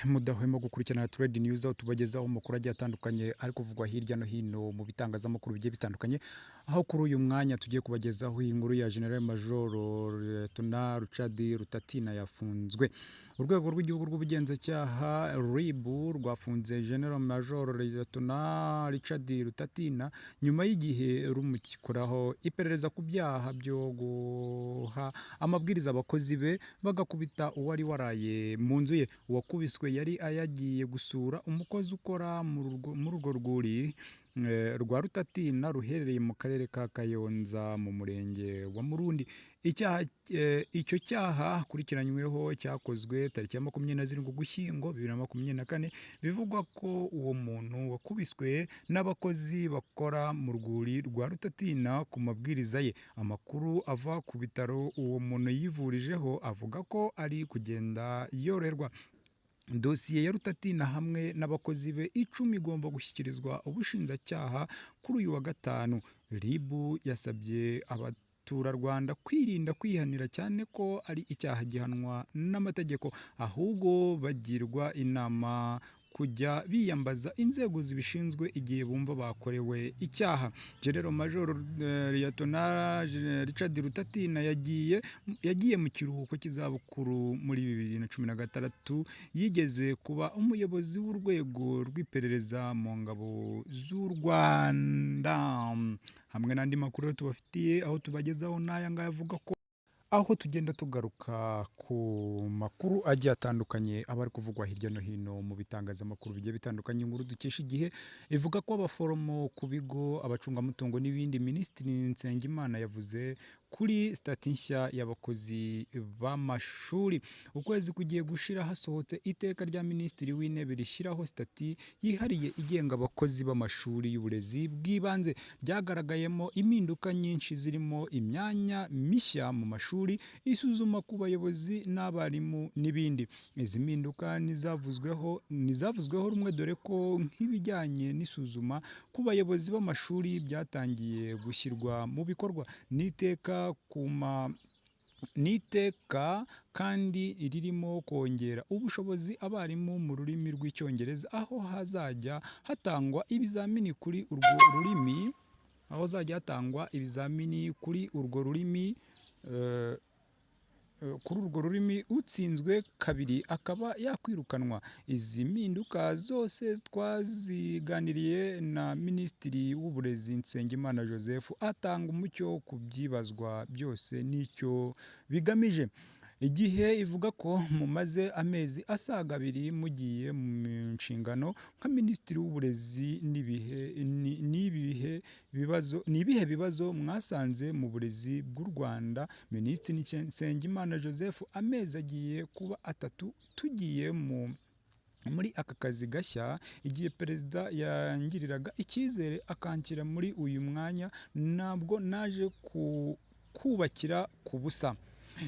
Mudahwema gukurikirana Trade News, aho tubagezaho amakuru agiye atandukanye ari kuvugwa hirya no hino mu bitangazamakuru bigiye bitandukanye, aho kuri uyu mwanya tugiye kubagezaho inkuru ya General Major Lieutenant Richard Rutatina yafunzwe. Urwego rw'Igihugu rw'Ubugenzacyaha RIB rwafunze General Major Lieutenant Richard Rutatina nyuma y'igihe rumukoraho iperereza ku byaha byo guha amabwiriza abakozi be bagakubita uwari waraye mu nzu ye. Uwakubiswe yari yagiye gusura umukozi ukora muri urwo rwuri rwa Rutatina ruherereye mu karere ka Kayonza mu murenge wa Murundi. Icyo cyaha akurikiranyweho cyakozwe tariki ya 27 Ugushyingo 2024. Bivugwa ko uwo muntu wakubiswe n'abakozi bakora mu rwuri rwa Rutatina ku mabwiriza ye. Amakuru ava ku bitaro uwo muntu yivurijeho avuga ko ari kugenda yoroherwa. Dosiye ya Rutatina hamwe n'abakozi be 10 igomba gushyikirizwa ubushinjacyaha kuri uyu wa gatanu. RIB yasabye abaturarwanda kwirinda kwihanira, cyane ko ari icyaha gihanwa n'amategeko, ahubwo bagirwa inama kujya biyambaza inzego zibishinzwe igihe bumva bakorewe icyaha. General Major Lieutenant Richard Rutatina yagiye mu kiruhuko cy'izabukuru muri 2016. Yigeze kuba umuyobozi w'urwego rw'iperereza mu ngabo z'u Rwanda. Hamwe n'andi makuru tubafitiye, aho tubagezaho n'aya ngaya avuga ko aho tugenda tugaruka ku makuru agiye atandukanye aba ari kuvugwa hirya no hino mu bitangazamakuru bigiye bitandukanye. Inkuru dukesha Igihe ivuga ko abaforomo ku bigo, abacungamutungo n'ibindi. Minisitiri Nsengimana yavuze kuri sitati nshya y'abakozi b'amashuri. Ukwezi kugiye gushira hasohotse iteka rya Minisitiri w'Intebe rishyiraho sitati yihariye igenga abakozi b'amashuri y'uburezi bw'ibanze. Ryagaragayemo impinduka nyinshi zirimo imyanya mishya mu mashuri, isuzuma ku bayobozi n'abarimu n'ibindi. Izi mpinduka ntizavuzweho rumwe, dore ko nk'ibijyanye n'isuzuma ku bayobozi b'amashuri byatangiye gushyirwa mu bikorwa. N'iteka kandi ririmo kongera ubushobozi abarimu mu rurimi rw'Icyongereza, aho hazajya hatangwa ibizamini kuri urwo rurimi, aho hazajya hatangwa ibizamini kuri urwo rurimi, utsinzwe kabiri akaba yakwirukanwa. Izi mpinduka zose twaziganiriye na Minisitiri w'Uburezi Nsengimana Joseph, atanga umucyo ku byibazwa byose n'icyo bigamije. Igihe ivuga ko mumaze amezi asaga 2 mugiye mu nshingano nka Minisitiri w'Uburezi, ni ibihe bibazo mwasanze mu burezi bw'u Rwanda? Minisitiri Nsengimana Joseph: Amezi agiye kuba 3 tugiye muri aka kazi gashya. Igihe Perezida yangiriraga icyizere akanshyira muri uyu mwanya, ntabwo naje kubakira ku busa.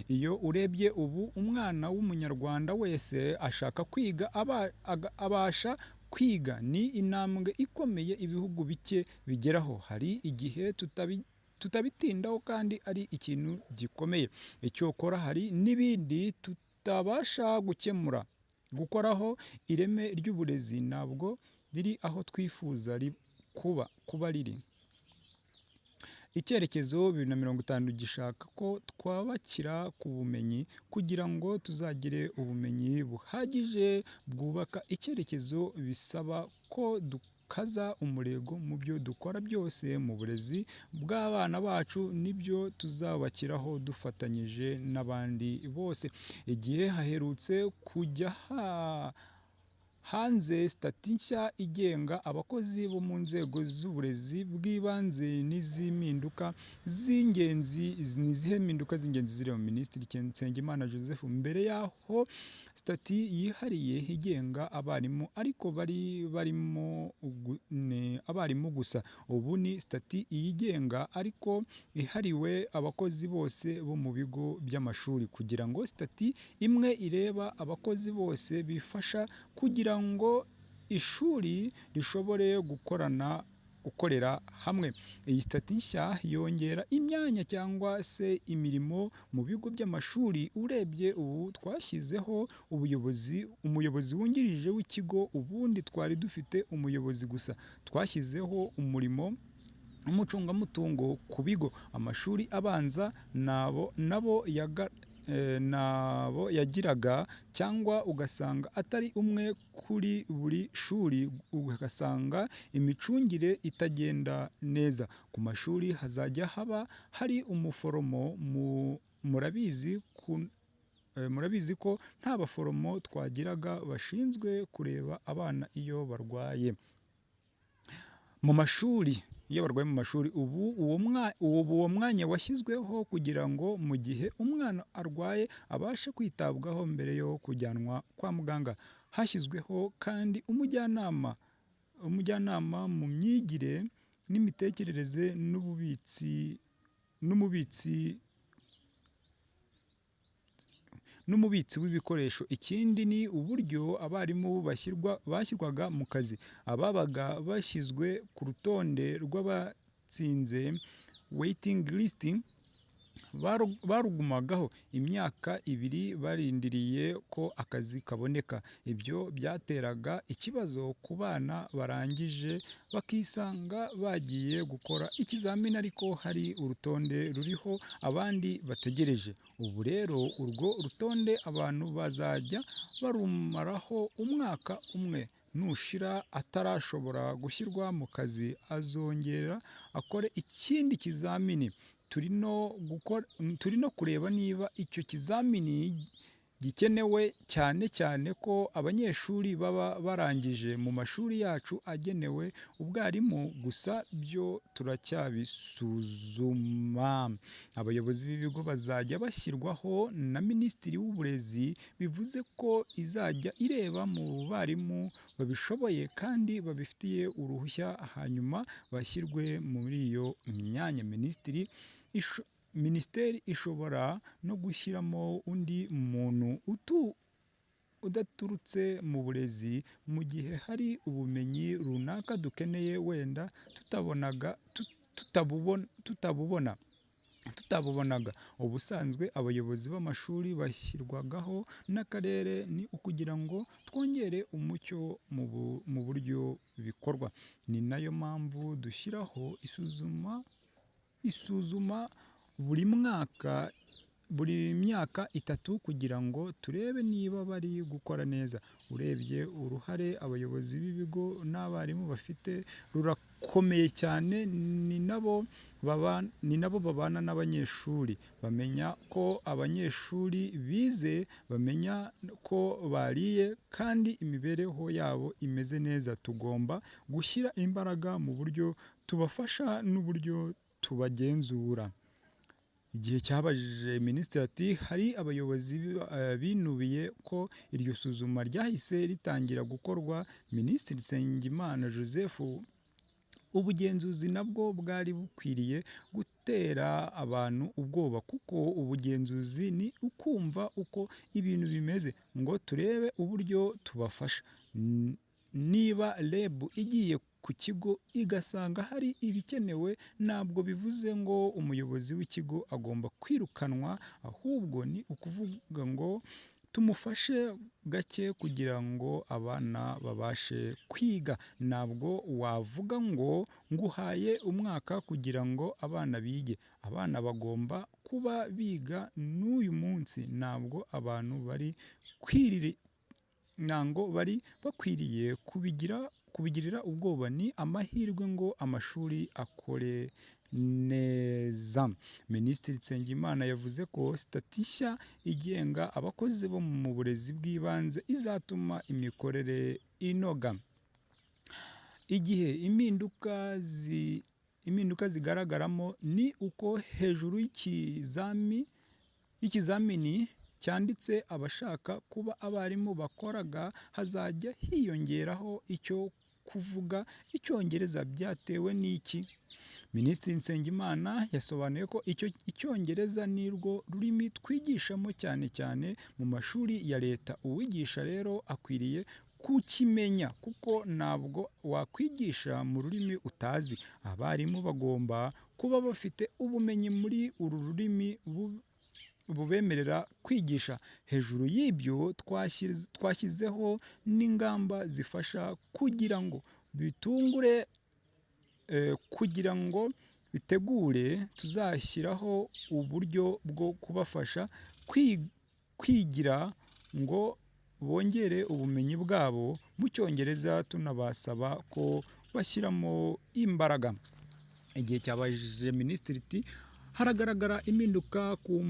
Iyo urebye ubu, umwana w'Umunyarwanda wese ashaka kwiga abasha kwiga. Ni intambwe ikomeye ibihugu bike bigeraho. Hari igihe tutabitindaho kandi ari ikintu gikomeye. Icyokora hari n'ibindi tutabasha gukemura gukoraho. Ireme ry'uburezi ntabwo riri aho twifuza kuba riri. Icyerekezo 2050 gishaka ko twubakira ku bumenyi. Kugira ngo tuzagire ubumenyi buhagije bwubaka icyerekezo, bisaba ko dukaza umurego mu byo dukora byose mu burezi bw'abana bacu. Nibyo tuzubakiraho dufatanyije n'abandi bose. Igihe: haherutse kujya hanze sitati nshya igenga abakozi bo mu nzego z'uburezi bw'ibanze. Ni izihe mpinduka z'ingenzi zirimo? Minisitiri Nsengimana Joseph: Mbere y'aho sitati yihariye igenga abarimu, ariko bari barimo abarimu gusa. Ubu ni sitati yigenga ariko ihariwe abakozi bose bo mu bigo by'amashuri. Kugira ngo sitati imwe ireba abakozi bose bifasha kugira ngo ishuri rishobore gukorana. gukorera hamwe. Iyi sitati nshya yongera imyanya cyangwa se imirimo mu bigo by'amashuri. Urebye ubu twashyizeho umuyobozi wungirije w'ikigo, ubundi twari dufite umuyobozi gusa. Twashyizeho umurimo umucungamutungo ku bigo. Amashuri abanza nabo yagiraga, cyangwa ugasanga atari umwe kuri buri shuri, ugasanga imicungire itagenda neza. Ku mashuri hazajya haba hari umuforomo, murabizi ko nta baforomo twagiraga bashinzwe kureba abana iyo barwaye mu mashuri. Iyo barwaye mu mashuri, ubu uwo mwanya washyizweho kugira ngo mu gihe umwana arwaye abashe kwitabwaho mbere yo kujyanwa kwa muganga. Hashyizweho kandi umujyanama mu myigire n'imitekerereze n'umubitsi w'ibikoresho. Ikindi ni uburyo abarimu bashyirwaga mu kazi. Ababaga bashyizwe ku rutonde rw'abatsinze waiting list barugumagaho imyaka 2 barindiriye ko akazi kaboneka. Ibyo byateraga ikibazo ku bana barangije bakisanga bagiye gukora ikizamini ariko hari urutonde ruriho abandi bategereje. Ubu rero urwo rutonde abantu bazajya barumaraho umwaka umwe, nushira atarashobora gushyirwa mu kazi azongera akore ikindi kizamini. Turi no kureba niba icyo kizamini gikenewe, cyane cyane ko abanyeshuri baba barangije mu mashuri yacu agenewe ubwarimu gusa, byo turacyabisuzuma. Abayobozi b'ibigo bazajya bashyirwaho na Minisitiri w'Uburezi, bivuze ko izajya ireba mu barimu babishoboye kandi babifitiye uruhushya, hanyuma bashyirwe muri iyo myanya. Minisiteri ishobora no gushyiramo undi muntu udaturutse mu burezi mu gihe hari ubumenyi runaka dukeneye wenda tutabubonaga. Ubusanzwe abayobozi b'amashuri bashyirwagaho n'akarere, ni ukugira ngo twongere umucyo mu buryo bikorwa. Ni nayo mpamvu dushyiraho isuzuma buri mwaka, buri myaka 3 kugira ngo turebe niba bari gukora neza. Urebye uruhare abayobozi b'ibigo n'abarimu bafite rurakomeye cyane, ni nabo babana n'abanyeshuri, bamenya ko abanyeshuri bize, bamenya ko bariye kandi imibereho yabo imeze neza. Tugomba gushyira imbaraga mu buryo tubafasha n'uburyo tubagenzura. Igihe cyabajije Minisitiri ati hari abayobozi binubiye ko iryo suzuma ryahise ritangira gukorwa. Minisitiri Nsengimana Joseph, ubugenzuzi nabwo bwari bukwiriye gutera abantu ubwoba, kuko ubugenzuzi ni ukumva uko ibintu bimeze ngo turebe uburyo tubafasha. Niba REB igiye ku kigo igasanga hari ibikenewe, ntabwo bivuze ngo umuyobozi w'ikigo agomba kwirukanwa, ahubwo ni ukuvuga ngo tumufashe gake kugira ngo abana babashe kwiga. Ntabwo wavuga ngo nguhaye umwaka kugira ngo abana bige. Abana bagomba kuba biga n'uyu munsi. Ntabwo abantu bari bakwiriye kubigirira ubwoba, ni amahirwe ngo amashuri akore neza. Minisitiri Nsengimana yavuze ko sitati nshya igenga abakozi bo mu burezi bw'ibanze izatuma imikorere inoga. Igihe impinduka zigaragaramo ni uko hejuru y'ikizamini cyanditse abashaka kuba abarimu bakoraga hazajya hiyongeraho icyo kuvuga Icyongereza. Byatewe n'iki? Minisitiri Nsengimana yasobanuye ko Icyongereza ni rwo rurimi twigishamo cyane cyane mu mashuri ya leta. Uwigisha rero akwiriye kukimenya kuko ntabwo wakwigisha mu rurimi utazi. Abarimu bagomba kuba bafite ubumenyi muri uru rurimi bubemerera kwigisha. Hejuru y'ibyo twashyizeho n'ingamba zifasha kugira ngo bitungure kugira ngo bitegure. Tuzashyiraho uburyo bwo kubafasha kwigira ngo bongere ubumenyi bwabo mu Cyongereza, tunabasaba ko bashyiramo imbaraga. Igihe cyabajije minisitiri iti: "Haragaragara impinduka ku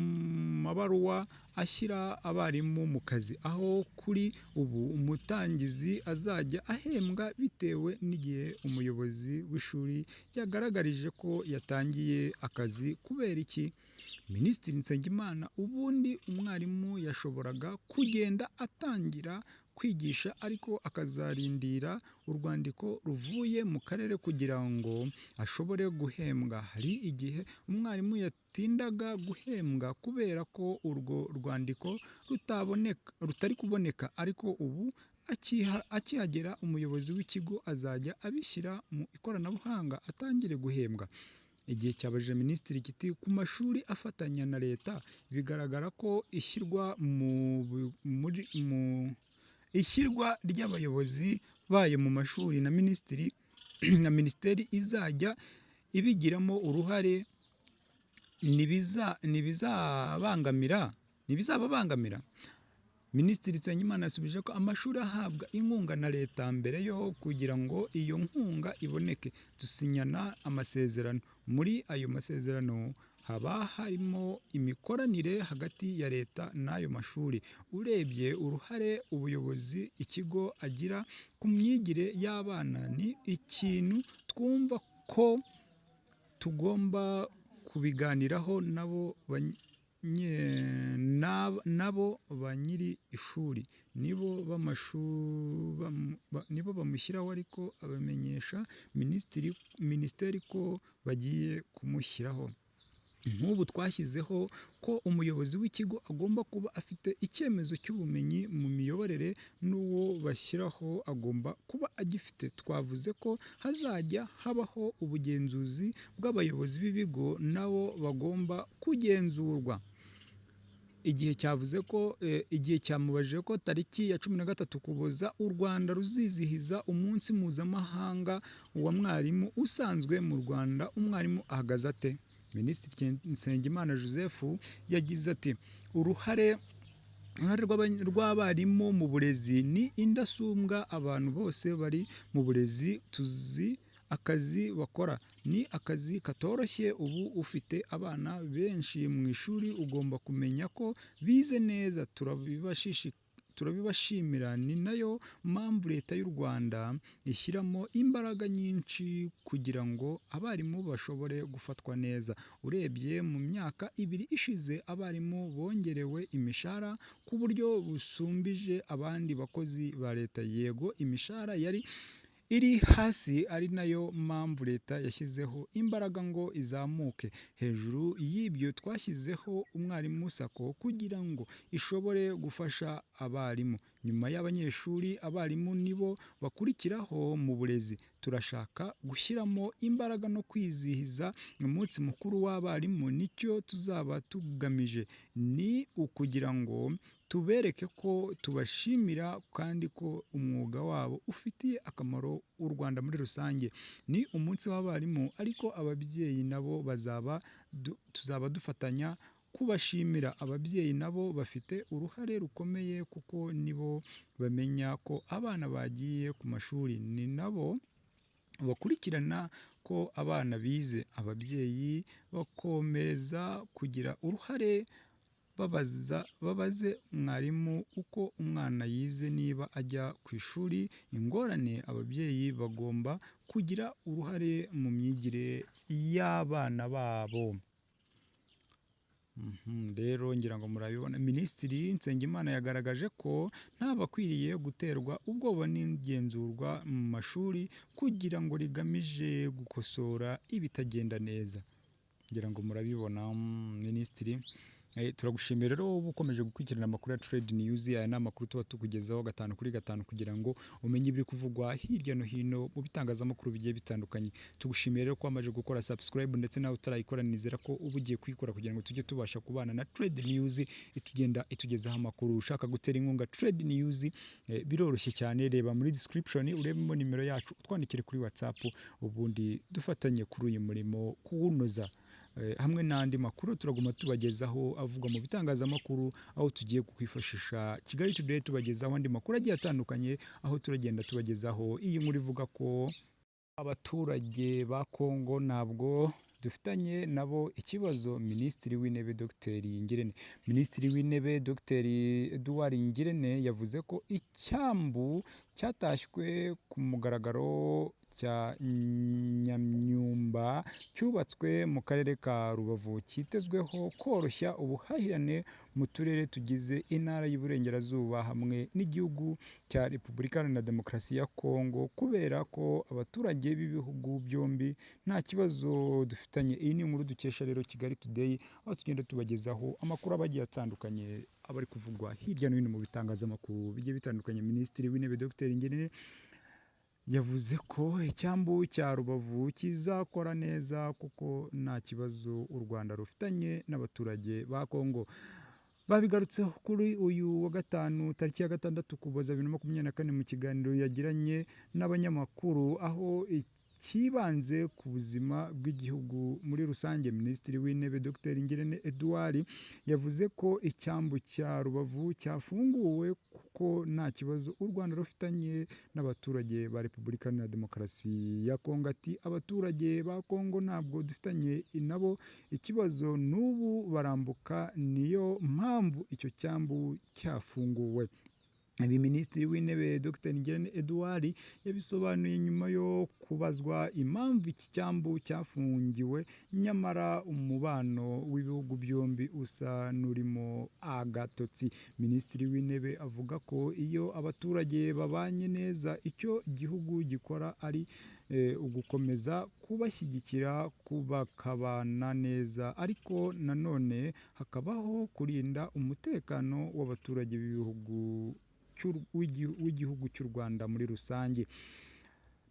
mabaruwa ashyira abarimu mu kazi, aho kuri ubu umutangizi azajya ahembwa bitewe n'igihe umuyobozi w'ishuri yagaragarije ko yatangiye akazi. Kubera iki?" Minisitiri Nsengimana: "Ubundi umwarimu yashoboraga kugenda atangira kwigisha ariko akazarindira urwandiko ruvuye mu karere kugira ngo ashobore guhembwa. Hari igihe umwarimu yatindaga guhembwa kubera ko urwo rwandiko rutari kuboneka, ariko ubu akihagera umuyobozi w'ikigo azajya abishyira mu ikoranabuhanga atangire guhembwa." Igihe cyabajije minisitiri kiti: "Ku mashuri afatanya na leta, bigaragara ko ishyirwa ry'abayobozi bayo mu mashuri na minisiteri izajya ibigiramo uruhare, ntibizababangamira?" Minisitiri Nsengimana yasubije ko amashuri ahabwa inkunga na leta, mbere yo kugira ngo iyo nkunga iboneke dusinyana amasezerano. Muri ayo masezerano haba harimo imikoranire hagati ya leta n'ayo mashuri. Urebye uruhare ubuyobozi ikigo agira ku myigire y'abana, ni ikintu twumva ko tugomba kubiganiraho nabo ba nyiri ishuri. Nibo bamushyiraho, ariko abamenyesha minisiteri ko bagiye kumushyiraho. Nk'ubu twashyizeho ko umuyobozi w'ikigo agomba kuba afite icyemezo cy'ubumenyi mu miyoborere, n'uwo bashyiraho agomba kuba agifite. Twavuze ko hazajya habaho ubugenzuzi bw'abayobozi b'ibigo, nabo bagomba kugenzurwa. Igihe cyavuze ko igihe cyamubajije ko tariki ya 13 Ukuboza u Rwanda ruzizihiza umunsi mpuzamahanga wa mwarimu, usanzwe mu Rwanda umwarimu ahagaze ate? Minisitiri Nsengimana Joseph yagize ati: "Uruhare rw'abarimu mu burezi ni indasumbwa. Abantu bose bari mu burezi tuzi akazi bakora, ni akazi katoroshye. Ubu ufite abana benshi mu ishuri, ugomba kumenya ko bize neza. Turabibashimira, ni nayo mpamvu Leta y'u Rwanda ishyiramo imbaraga nyinshi kugira ngo abarimu bashobore gufatwa neza. Urebye mu myaka 2 ishize, abarimu bongerewe imishahara ku buryo busumbije abandi bakozi ba leta. Yego imishahara yari iri hasi, ari nayo mpamvu leta yashyizeho imbaraga ngo izamuke. Hejuru y'ibyo twashyizeho Umwarimu SACCO kugira ngo ishobore gufasha abarimu. Nyuma y'abanyeshuri, abarimu nibo bakurikiraho mu burezi. Turashaka gushyiramo imbaraga no kwizihiza umunsi mukuru w'abarimu, nicyo tuzaba tugamije, ni ukugira ngo tubereke ko tubashimira kandi ko umwuga wabo ufitiye akamaro u Rwanda muri rusange. Ni umunsi w'abarimu, ariko ababyeyi nabo tuzaba dufatanya kubashimira. Ababyeyi nabo bafite uruhare rukomeye kuko nibo bamenya ko abana bagiye ku mashuri, ni nabo bakurikirana ko abana bize. Ababyeyi bakomeza kugira uruhare, babaze mwarimu uko umwana yize, niba ajya ku ishuri ingorane. Ababyeyi bagomba kugira uruhare mu myigire y'abana babo." Rero ngira ngo murabibona, Minisitiri Nsengimana yagaragaje ko nta bakwiriye guterwa ubwoba n'igenzurwa mu mashuri kugira ngo rigamije gukosora ibitagenda neza. Ngira ngo murabibona, minisitiri Turagushimiye rero wowe ukomeje gukurikirana amakuru ya Trade News. Aya ni amakuru tuba tukugezaho gatanu kuri gatanu kugira ngo umenye ibiri kuvugwa hirya no hino mu bitangazamakuru bigiye bitandukanye. Tugushimiye rero ko wamaze gukora subscribe, ndetse nawe utarayikora nizera ko uba ugiye kuyikora kugira ngo tujye tubasha kubana na Trade News itugenda itugezaho amakuru. Ushaka gutera inkunga Trade News, biroroshye cyane, reba muri description urebemo nimero yacu, utwandikire kuri WhatsApp, ubundi dufatanye kuri uyu murimo kuwunoza. Hamwe n'andi makuru turaguma tubagezaho avugwa mu bitangazamakuru, aho tugiye kwifashisha Kigali Today tubagezaho andi makuru agiye atandukanye, aho turagenda tubagezaho iyi nkuru ivuga ko abaturage ba Kongo ntabwo dufitanye nabo ikibazo. Minisitiri w'Intebe Dr Ngirente, Minisitiri w'Intebe Dr Edouard Ngirente yavuze ko icyambu cyatashywe ku mugaragaro cya Nyamyumba cyubatswe mu karere ka Rubavu cyitezweho koroshya ubuhahirane mu turere tugize intara y'Iburengerazuba hamwe n'igihugu cya Repubulika Iharanira Demokarasi ya Kongo, kubera ko abaturage b'ibihugu byombi nta kibazo dufitanye. Iyi ni inkuru dukesha rero Kigali Today, aho tugenda tubagezaho amakuru aba agiye atandukanye aba ari kuvugwa hirya no hino mu bitangazamakuru bigiye bitandukanye. Minisitiri w'Intebe Dr Ngirente yavuze ko icyambu cya Rubavu kizakora neza kuko nta kibazo u Rwanda rufitanye n'abaturage ba Kongo. Babigarutseho kuri uyu wa gatanu tariki ya 6 Ukuboza 2024 mu kiganiro yagiranye n'abanyamakuru, aho cyibanze ku buzima bw'igihugu muri rusange. Minisitiri w'Intebe Dr Ngirente Edouard yavuze ko icyambu cya Rubavu cyafunguwe kuko nta kibazo u Rwanda rufitanye n'abaturage ba Repubulika Iharanira Demokarasi ya Kongo. Ati abaturage ba Kongo ntabwo dufitanye nabo ikibazo, n'ubu barambuka, niyo mpamvu icyo cyambu cyafunguwe. Ibi Minisitiri w'Intebe Dr Ngirente Edouard yabisobanuye nyuma yo kubazwa impamvu iki cyambu cyafungiwe nyamara umubano w'ibihugu byombi usa n'urimo agatotsi. Minisitiri w'Intebe avuga ko iyo abaturage babanye neza, icyo igihugu gikora ari ugukomeza kubashyigikira bakabana neza, ariko nanone hakabaho kurinda umutekano w'abaturage b'ibihugu w'igihugu cy'u Rwanda muri rusange.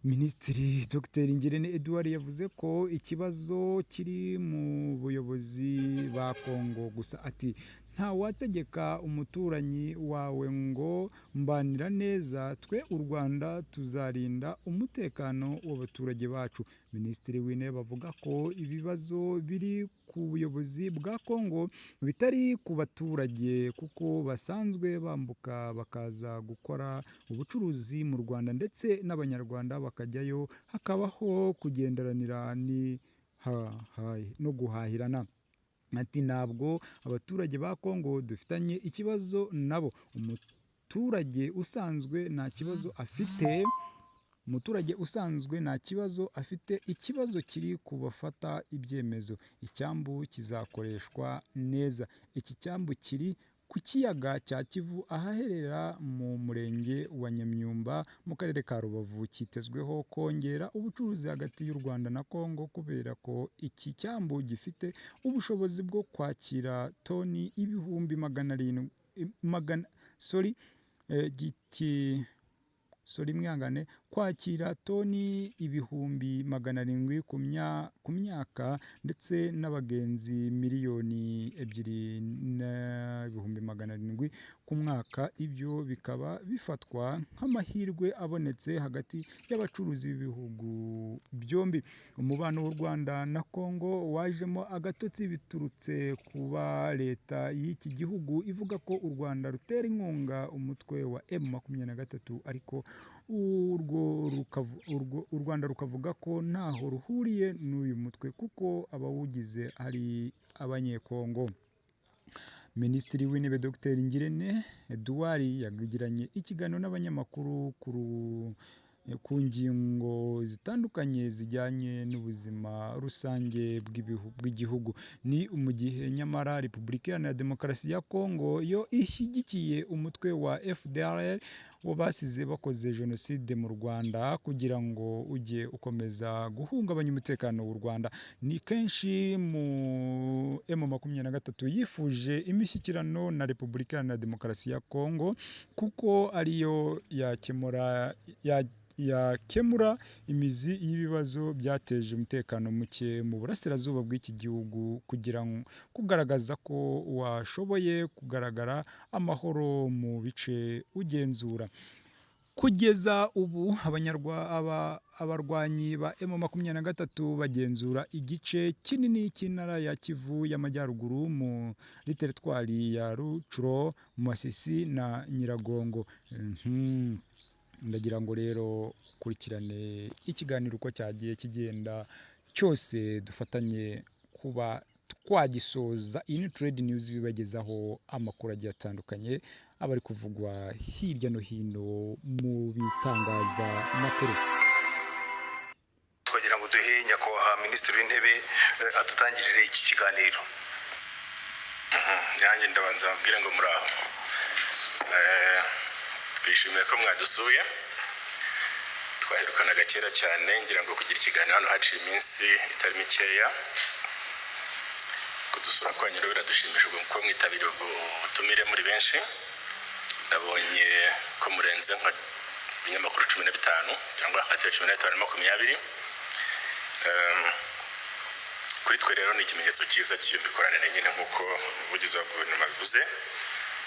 Minisitiri Dr Ngirente Edouard yavuze ko ikibazo kiri mu buyobozi ba Kongo gusa. Ati nta wategeka umuturanyi wawe ngo mbanira neza, twe u Rwanda tuzarinda umutekano w'abaturage bacu. Minisitiri w'Intebe avuga ko ibibazo biri ku buyobozi bwa Kongo bitari ku baturage, kuko basanzwe bambuka bakaza gukora ubucuruzi mu Rwanda, ndetse n'Abanyarwanda bakajyayo, hakabaho kugenderanira no guhahirana. Ati ntabwo abaturage ba Kongo dufitanye ikibazo nabo, umuturage usanzwe nta kibazo afite, umuturage usanzwe nta kibazo afite, ikibazo kiri ku bafata ibyemezo. Icyambu kizakoreshwa neza. Iki cyambu kiri ku kiyaga cya Kivu ahaherera mu murenge wa Nyamyumba mu karere ka Rubavu, cyitezweho kongera ubucuruzi hagati y'u Rwanda na Kongo, kubera ko iki cyambu gifite ubushobozi bwo kwakira toni 700,000 magana sorry sorry mwihangane, kwakira toni 700,000 ku myaka, ndetse n'abagenzi 2,700,000 ku mwaka. Ibyo bikaba bifatwa nk'amahirwe abonetse hagati y'abacuruzi b'ibihugu byombi. Umubano w'u Rwanda na Kongo wajemo agatotsi biturutse kuba leta y'iki gihugu ivuga ko u Rwanda rutera inkunga umutwe wa M23, ariko u Rwanda rukavuga ko ntaho ruhuriye n'uyu mutwe kuko abawugize ari Abanyekongo. Minisitiri w'Intebe Dr Ngirente Edouard yagiranye ikiganiro n'abanyamakuru ku ngingo zitandukanye zijyanye n'ubuzima rusange bw'igihugu. Ni mu gihe nyamara Repubulika Iharanira Demokarasi ya Kongo yo ishyigikiye umutwe wa FDLR Basize bakoze jenoside mu Rwanda kugira ngo ujye ukomeza guhungabanya umutekano w'u Rwanda. Ni kenshi mu M23 yifuje imishyikirano na Repubulika Iharanira Demokarasi ya Kongo kuko ariyo yakemura imizi y'ibibazo byateje umutekano muke mu burasirazuba bw'iki gihugu, kugira ngo kugaragaza ko washoboye kugaragara amahoro mu bice ugenzura. Kugeza ubu abarwanyi ba M23 bagenzura igice kinini cy'intara ya Kivu y'Amajyaruguru muri teritwari ya Rutshuru, Masisi na Nyiragongo. Ndagira ngo rero ukurikirane ikiganiro uko cyagiye kigenda cyose, dufatanye kuba twagisoza. Iyi ni Trade News, bibagezaho amakuru agiye atandukanye aba ari kuvugwa hirya no hino mu bitangazamakuru. Twagira ngo duhe Nyakubahwa Minisitiri w'Intebe adutangirire iki kiganiro. Nanjye ndabanza mbabwire ngo muraho. Twishimiye ko mwadusuye. Twaherukanaga kera cyane, ngira ngo kugira ikiganiro hano haciye iminsi itari mikeya. Kudusura kwanyu rero biradushimisha kuko mwitabiriye ubwo butumire muri benshi. Nabonye ko murenze nka ibinyamakuru 15 cyangwa hagati ya 15 na 20. Kuri twe rero ni ikimenyetso cyiza cy'iyo mikoranire nyine, nk'uko umuvugizi wa guverinoma bivuze,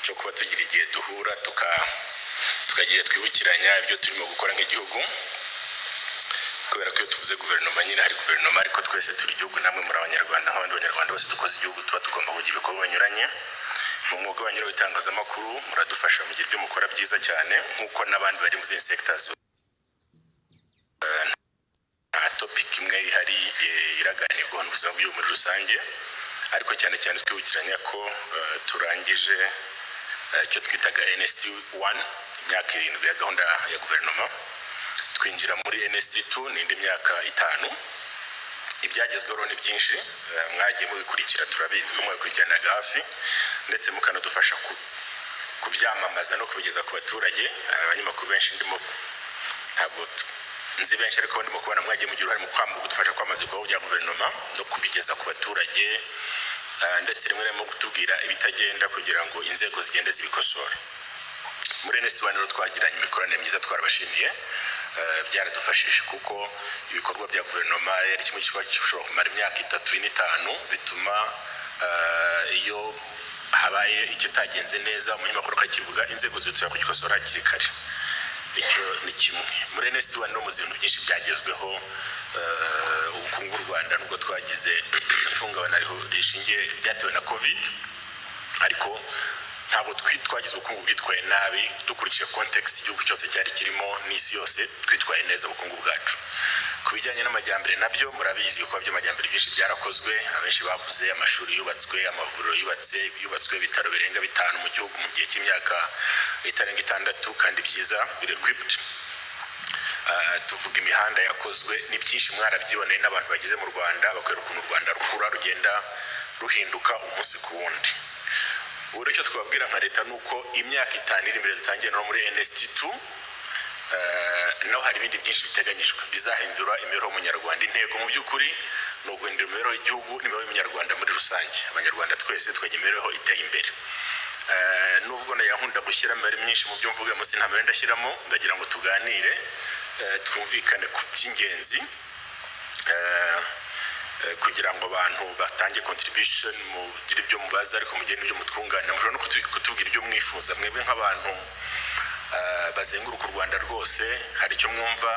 cyo kuba tugira igihe duhura tukagira twibukiranya ibyo turimo gukora nk'igihugu, kubera ko iyo tuvuze guverinoma nyine hari guverinoma, ariko twese turi igihugu. Namwe muri Abanyarwanda nk'abandi Banyarwanda bose. Dukoze igihugu, tuba tugomba kugira ibikorwa binyuranye. Mu mwuga wanyu w'itangazamakuru muradufasha, mugira ibyo mukora byiza cyane, nk'uko n'abandi bari mu zindi sectors. Nta topic imwe ihari iraganirwaho n'ubuzima bw'igihugu muri rusange, ariko cyane cyane twibukiranya ko turangije icyo twitaga NST 1, imyaka 7 ya gahunda ya guverinoma, twinjira muri NST 2, n'indi myaka 5. Ibyagezweho rero ni byinshi. Mwagiye mubikurikira, turabizi ko mwabikurikiranaga hafi, ndetse mukanadufasha kubyamamaza no kubigeza ku baturage. Abanyamakuru benshi ndimo, ntabwo nzi benshi, ariko ndimo kubona mwagiye mugira uruhare mu kudufasha kwamamaza ibikorwa bya guverinoma no kubigeza ku baturage, ndetse rimwe na rimwe kutubwira ibitagenda kugira ngo inzego zigende zibikosore. Muri NST 1 rero twagiranye imikoranire myiza, twarabashimiye. Byaradufashije kuko ibikorwa bya guverinoma ari kimwe gishobora kumara imyaka 3, 4, 5. Bituma iyo habaye ikitagenze neza umunyamakuru akakivuga, inzego zihutira kugikosora hakiri kare. Icyo ni kimwe. Muri NST 1 no mu bintu byinshi byagezweho, ubukungu bw'u Rwanda, nubwo twagize ihungabana rishingiye byatewe na Covid, ariko ntabwo twagize ubukungu bwitwaye nabi. Dukurikije context igihugu cyose cyari kirimo n'isi yose, twitwaye neza ubukungu bwacu. Ku bijyanye n'amajyambere nabyo murabizi, ibikorwa by'amajyambere byinshi byarakozwe. Abenshi bavuze amashuri yubatswe, amavuriro yubatse, yubatswe ibitaro birenga bitanu mu gihugu mu gihe cy'imyaka itarenga 6, kandi byiza, biri equipped. Tuvuga imihanda yakozwe, ni byinshi mwarabyiboneye n'abantu bageze mu Rwanda bakwereka ukuntu u Rwanda rukura, rugenda ruhinduka umunsi ku wundi. Ubu rero icyo twababwira nka leta ni uko imyaka 5 iri imbere dutangiye no muri NST2, naho hari ibindi byinshi biteganyijwe bizahindura imibereho y'Umunyarwanda. Intego mu by'ukuri ni uguhindura imibereho y'igihugu n'imibereho y'Umunyarwanda muri rusange, Abanyarwanda twese tukagira imibereho iteye imbere. Nubwo nkunda gushyira imibare myinshi mu byo mvuga, munsi nta mibare ndashyiramo. Ndagira ngo tuganire, twumvikane ku by'ingenzi, kugira ngo abantu batange contribution, mugire ibyo mubaza, ariko mugire n'ibyo mutwunganira. Mushobora no kutubwira ibyo mwifuza mwebwe nk'abantu bazenguruka u Rwanda rwose. Hari icyo mwumva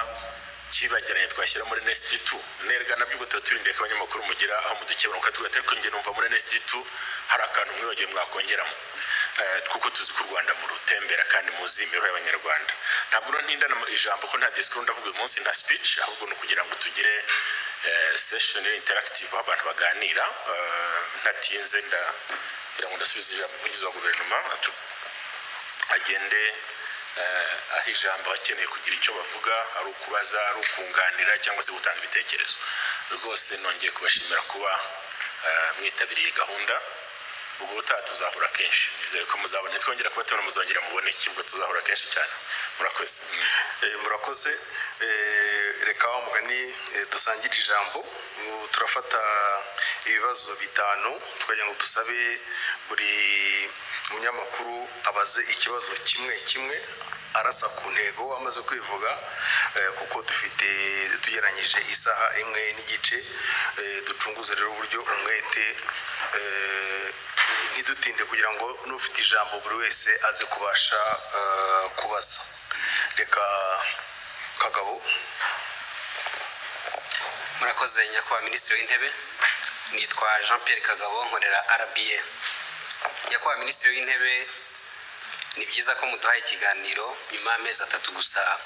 kibagiranye twashyira muri NST2 nerega nabyo ubwo tuba turindiye ko abanyamakuru mugira aho mudukebura, mukatubwira ati ariko njye numva muri NST2 hari akantu mwibagiwe mwakongeramo. Kuko tuzi ko u Rwanda murutembera kandi muzi imibereho y'Abanyarwanda. Ntabwo rero ntindana ijambo ko nta discours ndavuga uyu munsi, nta speech, ahubwo ni ukugira ngo tugire session interactive aho abantu baganira. Ntatinze, ndagira ngo ndasubize ijambo umuvugizi wa guverinoma, agende aho ijambo abakeneye kugira icyo bavuga, ari ukubaza, ari ukunganira cyangwa se gutanga ibitekerezo. Rwose nongeye kubashimira kuba mwitabiriye gahunda. Ubwo ubutaha tuzahura kenshi, nizere ko muzabona nitwongera kuba tubona muzongera mubone iki, ubwo tuzahura kenshi cyane. Murakoze. Murakoze. Reka wa mugani dusangire ijambo. Ubu turafata ibibazo 5, tukagira ngo dusabe buri munyamakuru abaze ikibazo kimwe kimwe, arasa ku ntego amaze kwivuga, kuko dufite tugeranyije isaha 1.5. Ducunguze rero uburyo umwete, ntidutinde, kugira ngo n'ufite ijambo buri wese aze kubasha kubaza. Reka Kagabo. Murakoze, nyakubahwa Minisitiri w'Intebe. Nitwa Jean Pierre Kagabo, nkorera RBA. Nyakubahwa Minisitiri w'Intebe, ni byiza ko muduhaye ikiganiro nyuma y'amezi 3 gusa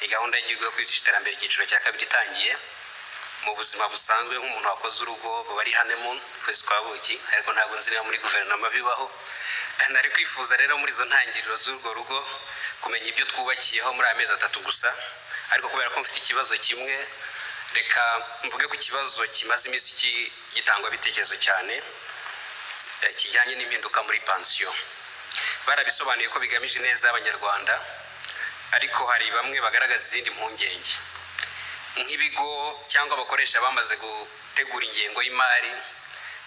iyi gahunda y'igihugu yo kwihutisha iterambere icyiciro cya kabiri itangiye. Mu buzima busanzwe, nk'umuntu wakoze urugo, baba ari honeymoon, ukwezi kwa buki, ariko ntabwo nzi niba muri guverinoma bibaho. Nari kwifuza rero muri izo ntangiriro z'urwo rugo kumenya ibyo twubakiyeho muri aya mezi 3 gusa. Ariko kubera ko mfite ikibazo kimwe, reka mvuge ku kibazo kimaze iminsi gitangwa ibitekerezo cyane, kijyanye n'impinduka muri pansiyo. Barabisobanuye ko bigamije neza y'Abanyarwanda, ariko hari bamwe bagaragaza izindi mpungenge, nk'ibigo cyangwa abakoresha bamaze gutegura ingengo y'imari,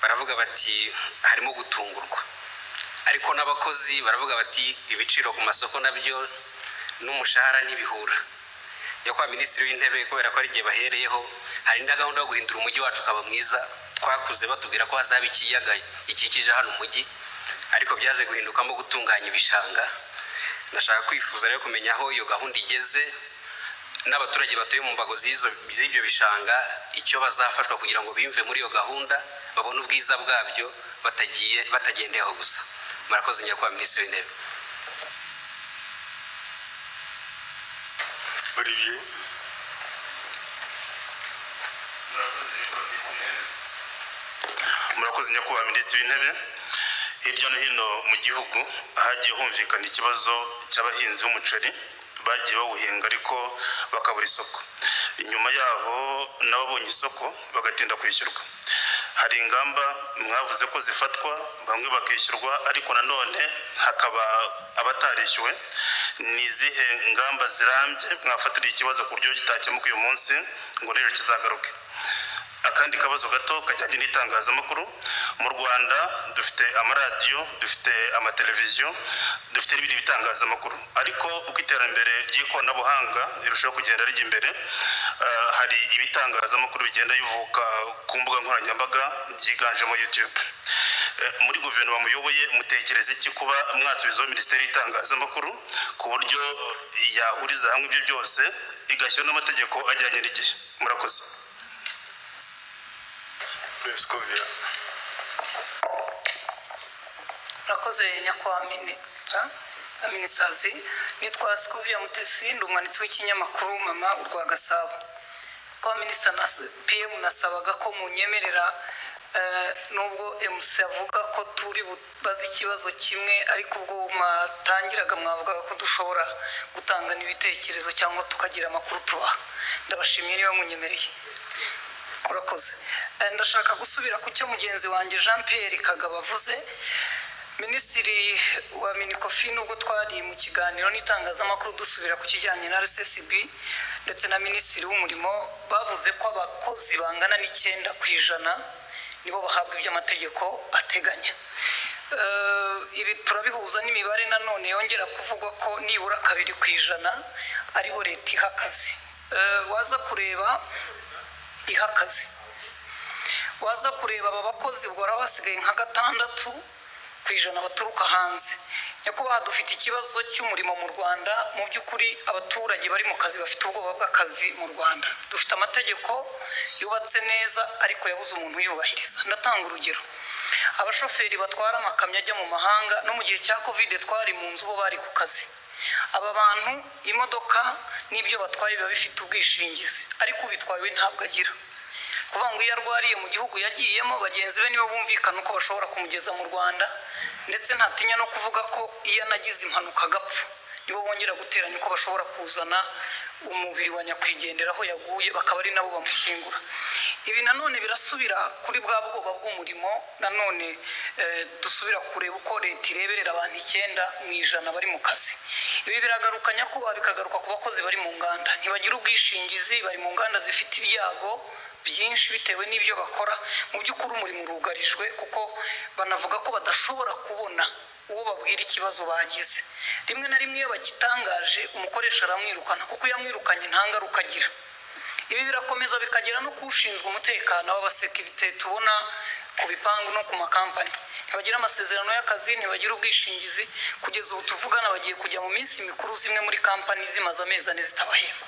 baravuga bati harimo gutungurwa. Ariko n'abakozi baravuga bati ibiciro ku masoko nabyo n'umushahara ntibihura. Nyakubahwa Minisitiri w'Intebe, kubera ko ari igihe bahereyeho, hari na gahunda yo guhindura umujyi wacu ukaba mwiza. Twakuze batubwira ko hazaba ikiyaga gikikije hano umujyi, ariko byaje guhindukamo gutunganya ibishanga. Ndashaka kwifuza rero kumenya aho iyo gahunda igeze, n'abaturage batuye mu mbago z'ibyo bishanga icyo bazafashwa kugira ngo bimve muri iyo gahunda, babone ubwiza bwabyo batagiye batagendeyeho gusa. Murakoze, nyakubahwa Minisitiri w'Intebe. Olivier. Murakoze, nyakubahwa Minisitiri w'Intebe. Hirya no hino mu gihugu hagiye humvikana ikibazo cy'abahinzi b'umuceri bagiye bawuhinga ariko bakabura isoko, inyuma yaho n'ababonye isoko bagatinda kwishyurwa. Hari ingamba mwavuze ko zifatwa, bamwe bakishyurwa, ariko nanone hakaba abatarishyuwe. Ni izihe ngamba zirambye mwafatiriye ikibazo ku buryo kitakemuka uyu munsi ngo n'ejo kizagaruke? Akandi kabazo gato kajyanye n'itangazamakuru. Mu Rwanda dufite amaradiyo, dufite amateleviziyo, dufite n'ibindi bitangazamakuru, ariko uko iterambere ry'ikoranabuhanga rirushaho kugenda rijya imbere, hari ibitangazamakuru bigenda bivuka ku mbuga nkoranyambaga byiganjemo YouTube. Muri guverinoma muyoboye mutekereza iki kuba mwasubizaho minisiteri y'itangazamakuru, ku buryo yahuriza hamwe ibyo byose, igashyiraho n'amategeko ajyanye n'igihe? Murakoze. Scovia. Murakoze, nyakubahwa minisita na minisitazi. Nitwa Scovia Mutesi, ndi umwanditsi w'ikinyamakuru Mama Urwa Gasabo. Kwa minisita na PM, nasabaga ko munyemerera, nubwo MC avuga ko turi bubaze ikibazo kimwe, ariko ubwo mwatangiraga mwavugaga ko dushobora gutanga n'ibitekerezo cyangwa tukagira amakuru tubaha. Ndabashimiye niba munyemereye. Urakoze. Ndashaka gusubira ku cyo mugenzi wanjye Jean Pierre Kagabo avuze. Minisitiri wa MINECOFIN, ubwo twari mu kiganiro n'itangazamakuru dusubira ku kijyanye na RSSB, ndetse na minisitiri w'umurimo, bavuze ko abakozi bangana n'9% nibo bahabwa ibyo amategeko ateganya. Ibi turabihuza n'imibare nanone yongera kuvugwa ko nibura 2% aribo leta iha akazi. Waza kureba iha akazi, waza kureba aba bakozi, ubwo baba basigaye nka 6% baturuka hanze. Nyakubahwa, dufite ikibazo cy'umurimo mu Rwanda. Mu by'ukuri abaturage bari mu kazi bafite ubwoba bw'akazi. Mu Rwanda dufite amategeko yubatse neza, ariko yabuze umuntu uyubahiriza. Ndatanga urugero: abashoferi batwara amakamyo ajya mu mahanga, no mu gihe cya Covid twari mu nzu, bo bari ku kazi. Aba bantu, imodoka n'ibyo batwaye biba bifite ubwishingizi, ariko ubitwaye we ntabwo agira. Kuvuga ngo iyo arwariye mu gihugu yagiyemo, bagenzi be nibo bumvikana uko bashobora kumugeza mu Rwanda. Ndetse ntatinya no kuvuga ko iyo anagize impanuka agapfa, nibo bongera guteranya uko bashobora kuzana umubiri wa nyakwigendera aho yaguye, bakaba ari nabo bamushyingura. Ibi nanone birasubira kuri bwa bwoba bw'umurimo. Nanone dusubira kureba uko leta ireberera abantu 9% bari mu kazi. Ibi biragaruka, nyakubahwa, bikagaruka ku bakozi bari mu nganda. Ntibagira ubwishingizi, bari mu nganda zifite ibyago byinshi bitewe n'ibyo bakora. Mu by'ukuri umurimo urugarijwe, kuko banavuga ko badashobora kubona uwo babwira ikibazo bagize. Rimwe na rimwe iyo bagitangaje, umukoresha aramwirukana, kuko iyo amwirukanye nta ngaruka agira. Ibi birakomeza bikagera no ku ushinzwe umutekano w'abasekirite tubona ku bipangu no ku makampani. Ntibagira amasezerano y'akazi, ntibagira ubwishingizi. Kugeza ubu tuvugana, bagiye kujya mu minsi mikuru zimwe muri kampani zimaze amezi 4 zitabahemba.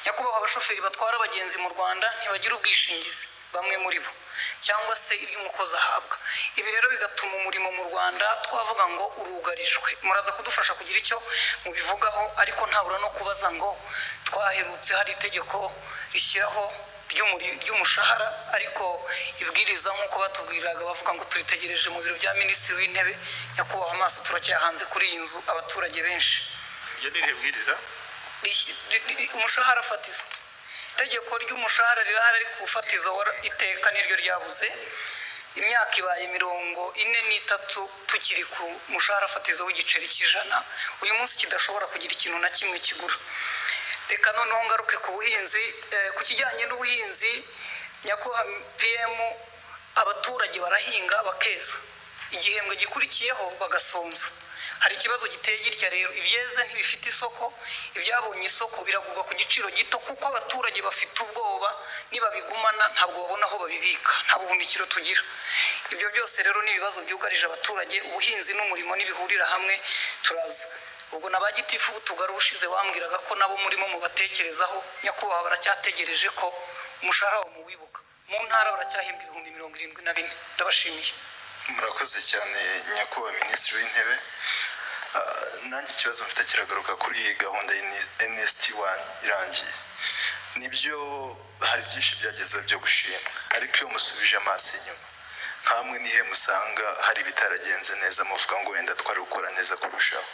Nyakubahwa, abashoferi batwara abagenzi mu Rwanda ntibagira ubwishingizi bamwe muri bo, cyangwa se ibyo umukozi ahabwa. Ibi rero bigatuma umurimo mu Rwanda twavuga ngo urugarijwe. Muraza kudufasha kugira icyo mubivugaho, ariko ntabura no kubaza ngo twaherutse hari itegeko rishyiraho ry'umushahara, ariko ibwiriza, nk'uko batubwiraga, bavuga ngo turitegereje mu biro bya Minisitiri w'Intebe. Nyakubahwa, amaso turacyahanze kuri iyi nzu, abaturage benshi. Iryo ni irihe bwiriza? Umushahara fatizo. Itegeko ry'umushahara rirahari, ariko ufatizo iteka niryo ryabuze. Imyaka ibaye 43 tukiri ku mushahara fatizo w'igiceri cy'100, uyu munsi kidashobora kugira ikintu na kimwe kigura. Reka noneho ngaruke ku buhinzi. Ku kijyanye n'ubuhinzi, nyakubahwa PM, abaturage barahinga bakeza, igihembwe gikurikiyeho bagasonza. Hari ikibazo giteye gitya rero: ibyeze ntibifite isoko, ibyabonye isoko biragurwa ku giciro gito, kuko abaturage bafite ubwoba nibabigumana ntabwo babona aho babibika, nta buhunikiro tugira. Ibyo byose rero ni ibibazo byugarije abaturage. Ubuhinzi n'umurimo n'ibihurira hamwe. Turaza ubwo na ba gitifu b'utugari. Ubushize wambwiraga ko nabo murimo mubatekerezaho. Nyakubahwa, baracyategereje ko umushahara wabo muwibuka. Mu ntara baracyahembwa 74,000. Ndabashimiye. Murakoze cyane, nyakubahwa Minisitiri w'Intebe. Nanjye ikibazo mfite kiragaruka kuri iyi gahunda ya NST 1 irangiye. Nibyo, hari byinshi byagezeho byo gushima, ariko iyo musubije amaso inyuma nkamwe, nihe musanga hari ibitaragenze neza, muvuga ngo wenda twari gukora neza kurushaho?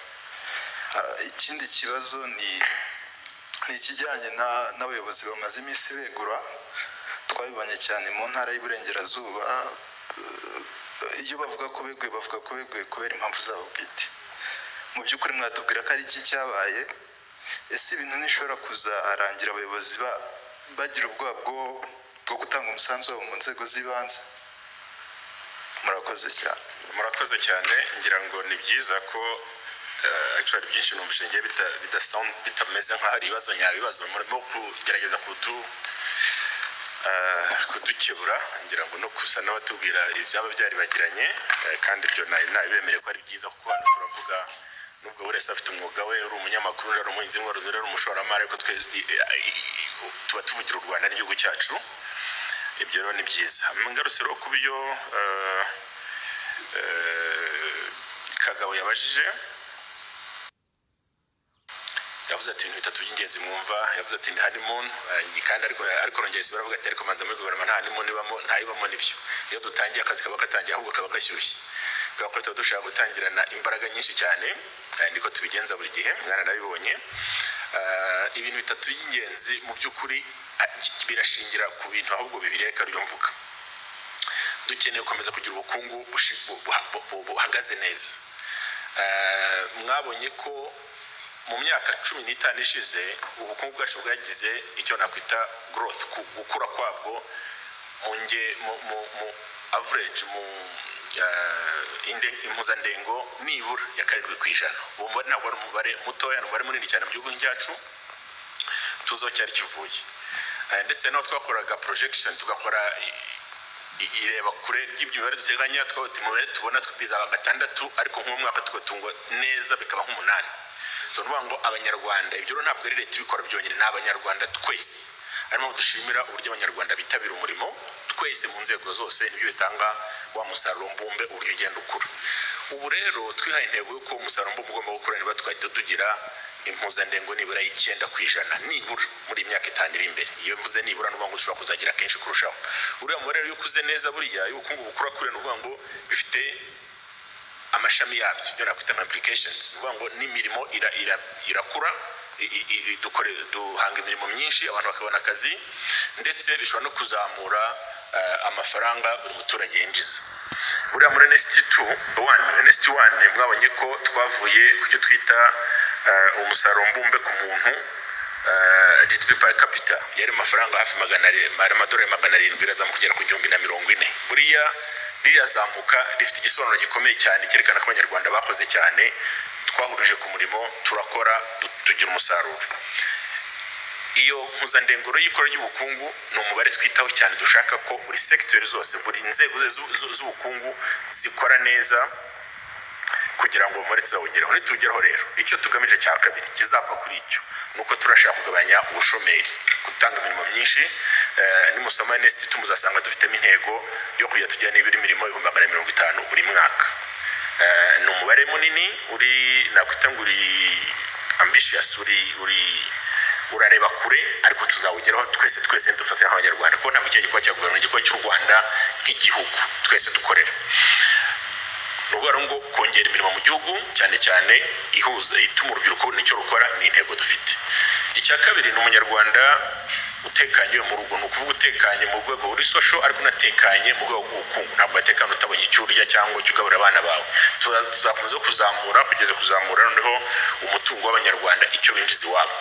Ikindi kibazo ni ikijyanye n'abayobozi bamaze iminsi begura. Twabibonye cyane mu ntara y'Iburengerazuba. Iyo bavuga ko beguye, bavuga ko beguye kubera impamvu zabo bwite. Mu by'ukuri mwatubwira ko ari iki cyabaye? Ese ibintu ntishobora kuzarangira abayobozi bagira ubwoba bwo gutanga umusanzu wabo mu nzego z'ibanze? Murakoze cyane. Murakoze cyane. Ngira ngo ni byiza ko actually byinshi numvise ngiye bitameze nk'aho ari ibibazo nyabibazo. Murimo kugerageza kudukebura, ngira ngo no gusa n'abatubwira ibyaba byaribagiranye, kandi ibyo nabibemereye ko ari byiza, kuko hano turavuga nubwo buri wese afite umwuga we, uri umunyamakuru, uri umuhinzi mworozi, uri umushoramari, ariko twe tuba tuvugira u Rwanda n'igihugu cyacu. Ibyo rero ni byiza. Ngarutse rero ku byo Kagabo yabajije, yavuze ati ibintu bitatu by'ingenzi mwumva. Yavuze ati ni honeymoon, kandi ariko arongera isubira avuga ati ariko manza muri guverinoma nta honeymoon ibamo, ntayibamo. Nibyo, iyo dutangiye akazi kaba gatangiye, ahubwo kaba gashyushye, kubera ko tuba dushaka gutangirana imbaraga nyinshi cyane. Niko tubigenza buri gihe, mwaranabibonye. Ibintu bitatu by'ingenzi mu by'ukuri birashingira ku bintu ahubwo bibiri. Reka ryo mvuga: dukeneye gukomeza kugira ubukungu buhagaze neza. Mwabonye ko mu myaka 15 ishize ubukungu bwacu bwagize icyo nakwita growth, gukura kwabwo mu nge mu average, mu impuzandengo nibura ya 7%. Uwo mubare ntabwo ari umubare mutoya, ni umubare munini cyane mu gihugu cyacu tuzi aho cyari kivuye. Ndetse n'aho twakoraga projection, tugakora ireba kure ry'imibare duteganya, twavuga imibare tubona bizaba 6, ariko nk'uwo mwaka tugatungwa neza bikaba nk'umunani. So ni ukuvuga ngo Abanyarwanda, ibyo rero ntabwo ari leta ibikora byonyine, ni Abanyarwanda twese. Harimo dushimira uburyo Abanyarwanda bitabira umurimo twese mu nzego zose, nibyo bitanga wa musaruro mbumbe, uburyo ugenda ukura. Ubu rero twihaye intego y'uko umusaruro mbumbe ugomba gukura niba twajya tugira impuzandengo nibura y'9% nibura muri iyi myaka 5 iri imbere. Iyo mvuze nibura, ni ukuvuga ngo ushobora kuzagira kenshi kurushaho. Uriya mubare rero iyo ukuze neza, buriya iyo ubukungu bukura kure, ni ukuvuga ngo bifite amashami yabyo, ibyo nakwita nka implications. Ni ukuvuga ngo n'imirimo irakura. Duhanga imirimo myinshi, abantu bakabona akazi, ndetse bishobora no kuzamura amafaranga buri muturage yinjiza. Buriya muri NST 2 1, NST 1, mwabonye ko twavuye ku cyo twita umusaruro mbumbe ku muntu, GDP per capita, yari amafaranga hafi 700, ari amadolari 700, irazamuka kugera ku 1040. Buriya ririya zamuka rifite igisobanuro gikomeye cyane cyerekana ko Abanyarwanda bakoze cyane, twahurije ku murimo, turakora, tugira umusaruro. Iyo mpuzandengo y'ikora ry'ubukungu ni umubare twitaho cyane, dushaka ko buri segiteri zose, buri nzego z'ubukungu zikora neza kugira ngo umubare tuzawugeraho. Nitugeraho rero, icyo tugamije cya kabiri kizava kuri icyo ni uko turashaka kugabanya ubushomeri, gutanga imirimo myinshi. Nimusoma NST muzasanga dufitemo intego yo kujya tujya nibura imirimo 150,000 buri mwaka. Ni umubare munini, uri nakwita ngo uri ambitious, uri urareba kure, ariko tuzawugeraho twese twese dufatanya nk'Abanyarwanda, kuko ntabwo icyo gikorwa cya guverinoma, igikorwa cy'u Rwanda nk'igihugu twese dukorera. Ni ukuvuga ngo kongera imirimo mu gihugu, cyane cyane ihuza, ituma urubyiruko rubona icyo rukora, ni intego dufite. Icya kabiri ni Umunyarwanda utekanye mu rugo, ni ukuvuga utekanye mu rwego ruri social ariko unatekanye mu rwego rw'ubukungu. Ntabwo watekana utabonye icyo urya cyangwa icyo ugaburira abana bawe. Tuzakomeza kuzamura, kugeza kuzamura noneho umutungo w'Abanyarwanda, icyo binjiza iwabo.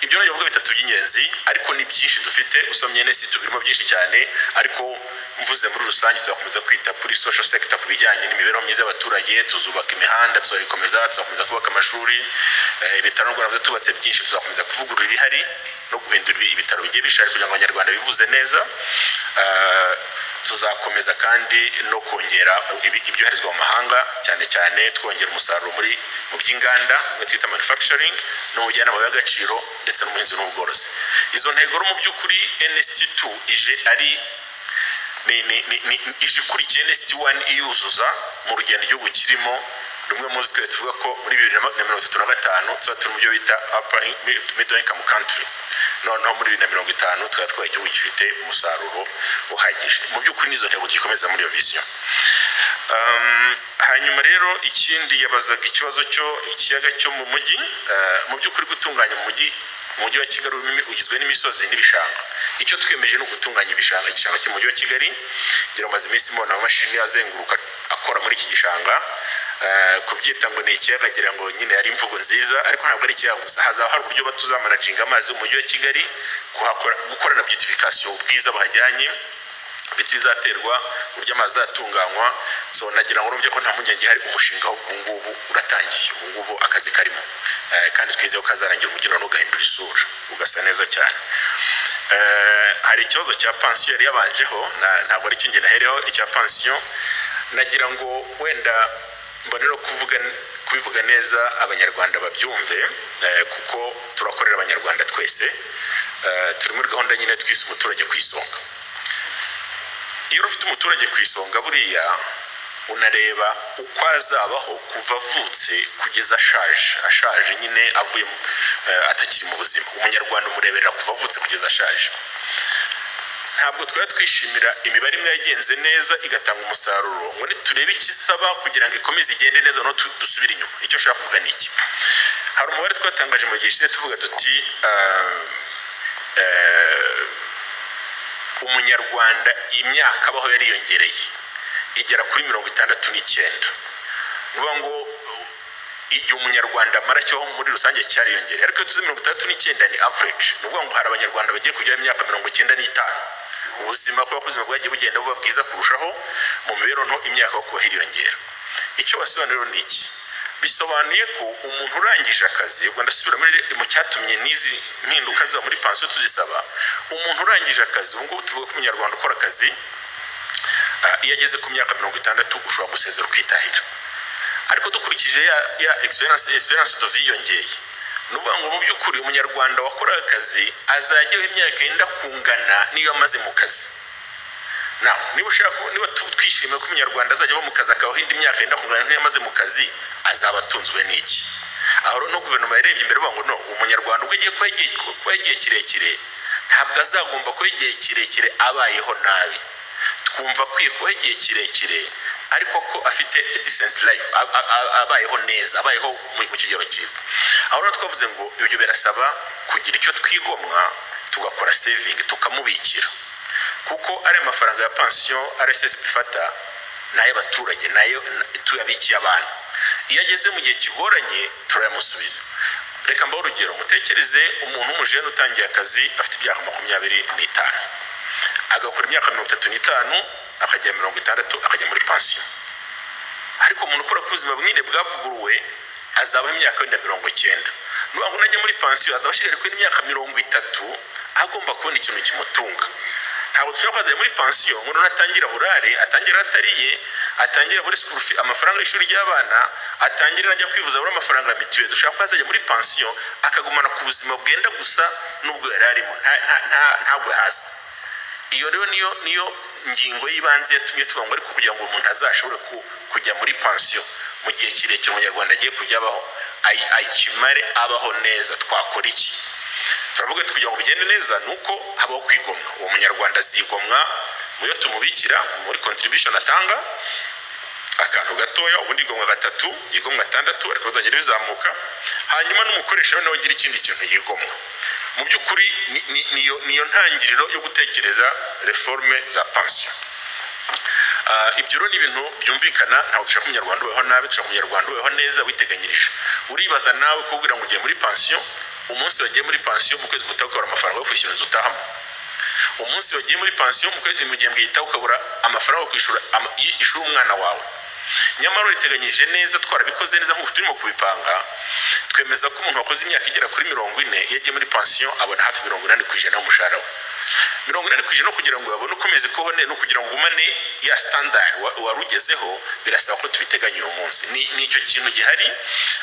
Ibyo ni ibikorwa bitatu by'ingenzi, ariko ni byinshi dufite. Usomye NST birimo byinshi cyane, ariko mvuze muri rusange, tuzakomeza kwita kuri social sector, ku bijyanye n'imibereho myiza y'abaturage. Tuzubaka imihanda, tuzabikomeza, tuzakomeza kubaka amashuri, ibitaro n'u Rwanda tubatse byinshi, tuzakomeza kuvugurura ibihari no guhindura ibitaro bigiye bishaje kugira ngo Abanyarwanda bivuze neza. Tuzakomeza kandi no kongera ibyoherezwa mu mahanga, cyane cyane twongera umusaruro mu by'inganda, bimwe twita manufacturing, n'ubujyanama bw'agaciro, ndetse n'ubuhinzi n'ubworozi. Izo ntego rero, mu by'ukuri NST2 ije ari ni ije ikurikiye NST1, iyuzuza mu rugendo igihugu kirimo. Rumwe muzi twe tuvuga ko muri 2035 tuzaba turi mu byo bita upper middle income country, noneho muri 2050 tukaba twabaye igihugu gifite umusaruro uhagije. Mu by'ukuri nizo ntego gikomeza muri iyo vision. Hanyuma rero ikindi yabazaga, ikibazo cyo ikiyaga cyo mu mujyi. Mu by'ukuri gutunganya mu mujyi, Umujyi wa Kigali ugizwe n'imisozi n'ibishanga. Icyo twiyemeje ni ugutunganya ibishanga, igishanga cy'Umujyi wa Kigali. Ngira ngo maze iminsi mbona amamashini azenguruka akora muri iki gishanga. Kubyita ngo ni ikiyaga, ngira ngo nyine yari imvugo nziza, ariko ntabwo ari ikiyaga gusa. Hazaba hari uburyo tuzamanaginga amazi y'Umujyi wa Kigali, kuhakora, gukora na beautification, ubwiza buhajyanye, ibiti bizaterwa, uburyo amazi azatunganywa. So nagira ngo urumve ko nta mpungenge ihari, umushinga ubu ngubu uratangiye, ubu ngubu akazi karimo. Kandi twizeye ko kazarangira, umujyi noneho ugahindura isura, ugasa neza cyane. Hari ikibazo cya pansiyo yari yabanjeho, ntabwo ari cyo njye nahereho. Icya pansiyo nagira ngo wenda mbone no kuvuga, kubivuga neza Abanyarwanda babyumve, kuko turakorera Abanyarwanda twese. Turi muri gahunda nyine twise Umuturage ku Isonga. Iyo ufite umuturage ku isonga, buriya unareba uko azabaho kuva avutse kugeza ashaje, ashaje nyine avuye atakiri mu buzima. Umunyarwanda umureberera kuva avutse kugeza ashaje. Ntabwo twari twishimira imibare imwe yagenze neza igatanga umusaruro, ngo niturebe icyo isaba kugira ngo ikomeze igende neza, noneho dusubire inyuma. Icyo nshaka kuvuga ni iki: hari umubare twatangaje mu gihe gishize, tuvuga tuti Umunyarwanda imyaka abaho yariyongereye igera kuri 69. Ni ukuvuga ngo igihe Umunyarwanda amara kibaho muri rusange cyariyongereye, ariko iyo tuzi 69 ni average. Ni ukuvuga ngo hari Abanyarwanda bagiye kugera imyaka 95. Ubuzima, kubera ko ubuzima bwagiye bugenda buba bwiza kurushaho mu mibereho nto, imyaka yo kubaho iriyongera. Icyo basobanura rero ni iki? Bisobanuye ko umuntu urangije akazi, ubwo ndasubira muri mu cyatumye n'izi mpinduka ziba muri pansiyo tuzisaba, umuntu urangije akazi, ubu ngubu tuvuga ko Umunyarwanda ukora akazi, iyo ageze ku myaka 60 ushobora gusezera ukitahira. Ariko dukurikije ya experience de vie yiyongeye, ni ukuvuga ngo mu by'ukuri Umunyarwanda wakoraga akazi azajyaho imyaka yenda kungana n'iyo amaze mu kazi. Nawe niba ushaka, niba twishimiye ko Umunyarwanda azajya aba mu kazi akabaho indi myaka yenda kungana n'iyo amaze mu kazi, azaba atunzwe n'iki? Aho rero no guverinoma yarebye imbere ivuga ngo no Umunyarwanda ubwo agiye kuba igihe kirekire, ntabwo azagomba kuba igihe kirekire abayeho nabi. Twumva akwiye kuba igihe kirekire. Ariko ko afite a decent life, abayeho neza, abayeho mu kigero cyiza. Aho rero twavuze ngo ibyo birasaba kugira icyo twigomwa, tugakora saving, tukamubikira, kuko ari amafaranga ya pansiyo RSSB ifata ni ay'abaturage, nayo tuyabikiye abantu. Iyo ageze mu gihe kigoranye turayamusubiza. Reka mbahe urugero. Mutekereze umuntu w'umujene utangiye akazi afite imyaka 25, agakora imyaka 35, akagera 60, akajya muri pansiyo. Ariko umuntu ukora ku buzima bwine bwavuguruwe azabaho imyaka wenda 90. Nuvuga ngo najya muri pansiyo azaba ashigaje kuri imyaka 30, agomba kubona ikintu kimutunga. Ntabwo dushobora kwazajya muri pansiyo ngo noneho atangira burare, atangira atariye, atangira buri school fee, amafaranga y'ishuri ry'abana, atangira ajya kwivuza abura amafaranga ya mituweli. Dushobora ko azajya muri pansiyo akagumana ku buzima bwenda gusa n'ubwo yari arimo, ntagwe hasi. Iyo rero niyo ngingo y'ibanze yatumye tuvuga ngo ariko kugira ngo umuntu azashobore kujya muri pansiyo mu gihe kirekire umunyarwanda agiye kujya abaho, ayikimare abaho neza, twakora iki? Turavuga ati kugira ngo bigende neza ni uko habaho kwigomwa. Uwo munyarwanda azigomwa mu yo tumubikira muri contribution, atanga akantu gatoya, ubundi yigomwa gatatu, yigomwa atandatu, ariko bizagenda bizamuka. Hanyuma n'umukoresha we nawe agira ikindi kintu yigomwa. Mu by'ukuri niyo ntangiriro yo gutekereza réforme za pansiyo. Ibyo rero ni ibintu byumvikana. Ntabwo dushaka umunyarwanda ubayeho nabi, dushaka umunyarwanda ubayeho neza, witeganyirije. Uribaza nawe kubwira ngo ugiye muri pansiyo, umunsi wagiye muri pansiyo mu kwezi gutaha ukabura amafaranga yo kwishyura inzu utahamo, umunsi wagiye muri pansiyo mu kwezi mu gihembwe gitaha ukabura amafaranga yo kwishyura ishuri umwana wawe. Nyamara uriteganyirije neza, twarabikoze neza nk'uko turimo kubipanga. Twemeza ko umuntu wakoze imyaka igera kuri 40, iyo agiye muri pansiyo abona hafi 80% y'umushahara we. 80% kugira ngo babone ukomeze kubaho neza no kugira ngo ugumane ya standard wari ugezeho, birasaba ko tubiteganya uyu munsi. Ni icyo kintu gihari.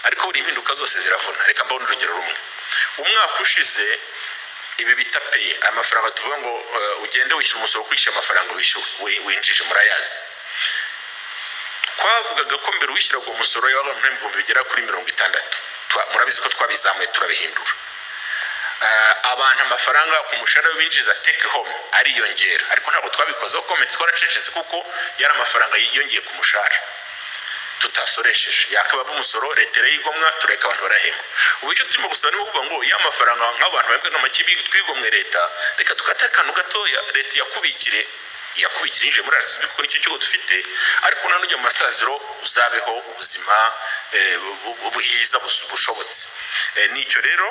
Ariko buri impinduka zose ziravuna. Reka mbone urugero rumwe. Umwaka ushize ibi bita PAYE, amafaranga tuvuga ngo ugende wishyura umusoro, kwishyura amafaranga wishyura winjije, murayazi. Twavugaga ko mbere wishyuraga uwo musoro yabaga mu bihumbi bigera kuri 60. Murabizi ko twabizamuye, turabihindura. Abantu amafaranga ku mushahara binjiza, take home, ariyongera, ariko ntabwo twabikozeho comment, twaracecetse, kuko yari amafaranga yiyongeye ku mushahara tutasoresheje, yakaba umusoro leta irayigomwa, tureka abantu barahembwa. Ubu icyo turimo gusaba ni ukuvuga ngo ya mafaranga nk'abantu bahembwa nk'amakibi twigomwe leta, reka tukate akantu gatoya, leta iyakubikire yinjiye muri RSSB, kuko nicyo kigo dufite. Ariko nanone ujya mu masaziro uzabeho ubuzima bwiza bushobotse. Nicyo rero,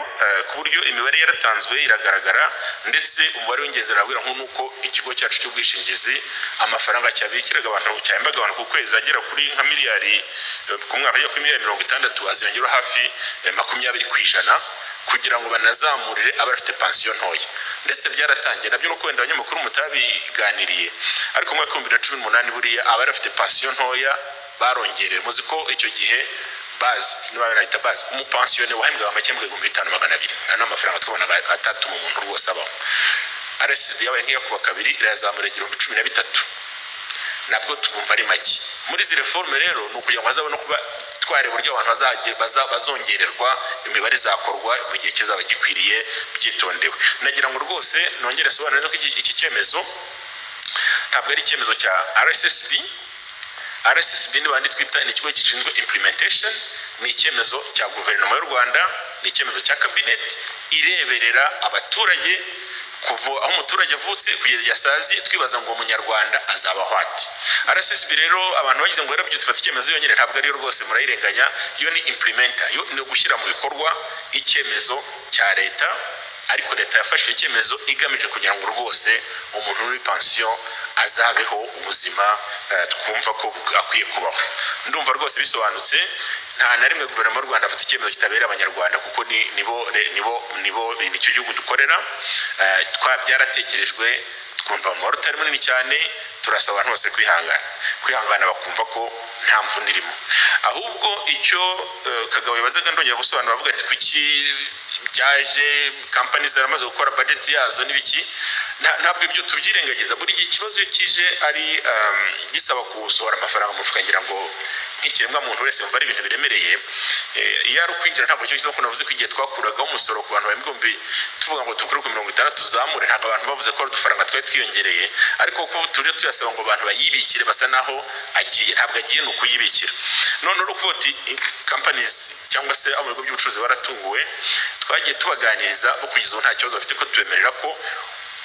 ku buryo imibare yaratanzwe iragaragara, ndetse umubare w'ingenzi arabwira nk'uko ikigo cyacu cy'ubwishingizi amafaranga cyabikiraga abantu, cyahembaga abantu ku kwezi, agera kuri nka miliyari, ku mwaka agera kuri miliyari 60, aziyongeraho hafi 20% kugira ngo banazamurire abafite pansiyo ntoya. Ndetse byaratangiye nabyo, nuko wenda abanyamakuru mutabiganiriye, ariko mu mwaka wa 2018 buriya abari bafite pansiyo ntoya barongerewe. Muzi ko icyo gihe bazi niba barahita bazi umupansiyone wahembwaga make mu 5200. Aya ni amafaranga twabonaga atatuma umuntu rwose abaho. RSSB yabaye nk'iyakuba kabiri, irazamura 13,000, nabwo twumva ari make. Muri izi réforme rero ni ukugira ngo hazabone kuba twareba uburyo abantu bazongererwa, imibare izakorwa mu gihe kizaba gikwiriye, byitondewe. Nagira ngo rwose nongere nsobanure neza ko iki cyemezo ntabwo ari icyemezo cya RSSB. RSSB ni bandi twita ni ikigo gishinzwe implementation. Ni icyemezo cya guverinoma y'u Rwanda, ni icyemezo cya cabinet ireberera abaturage kuva aho umuturage avutse kugeza igihe asaziye, twibaza ngo umunyarwanda azabaho ate. RSSB rero abantu bagize ngo yarabyutse ifata icyemezo yonyine, ntabwo ariyo rwose, murayirenganya. Yo ni implementer, yo ni ugushyira mu bikorwa icyemezo cya leta. Ariko leta yafashe icyemezo igamije kugira ngo rwose umuntu uri pansiyo azabeho ubuzima twumva ko akwiye kubaho. Ndumva rwose bisobanutse. Nta na rimwe guverinoma y'u Rwanda afata icyemezo kitabereye abanyarwanda, kuko ni nibo nibo nibo nicyo gihugu dukorera. Byaratekerejwe, twumva umubare utari munini cyane. Turasaba abantu bose kwihangana, kwihangana bakumva ko nta mvune irimo. Ahubwo icyo Kagabo yabazaga, ndongera gusobanura, avuga ati kuki byaje kampani zaramaze gukora budget yazo n'ibiki? Ntabwo ibyo tubyirengagiza. Buri gihe ikibazo iyo kije ari gisaba gusohora amafaranga mu mufuka, ngira ngo nk'ibi Nk'ikiremwa muntu wese yumva ari ibintu biremereye. Iyo ari ukwinjira, ntabwo cyo ko navuze ko igihe twakuragaho umusoro ku bantu bahembwa ibihumbi, tuvuga ngo tukure ku 60 tuzamure, ntabwo abantu bavuze ko ari udufaranga twari twiyongereye. Ariko kuko tujya tuyasaba ngo abantu bayibikire, basa naho agiye. Ntabwo agiye, ni ukuyibikira. None uri kuvuga uti companies cyangwa se abo mu bigo by'ubucuruzi baratunguwe. Twagiye tubaganiriza, bo kugeza ubu nta kibazo bafite, ko tubemerera ko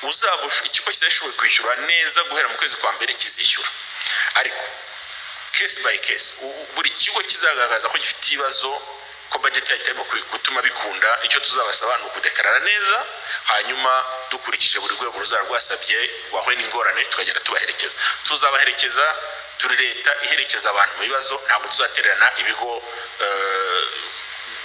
uzaba ikigo kizashoboye kwishyura neza guhera mu kwezi kwa mbere kizishyura. Ariko case by case, buri kigo kizagaragaza ko gifite ibibazo, ko budget yacyo itarimo gutuma bikunda, icyo tuzabasaba ni ukudekarara neza, hanyuma dukurikije buri rwego ruzaba rwasabye, rwahuye n'ingorane, tukagenda tubaherekeza. Tuzabaherekeza, turi leta iherekeza abantu mu bibazo. Ntabwo tuzatererana ibigo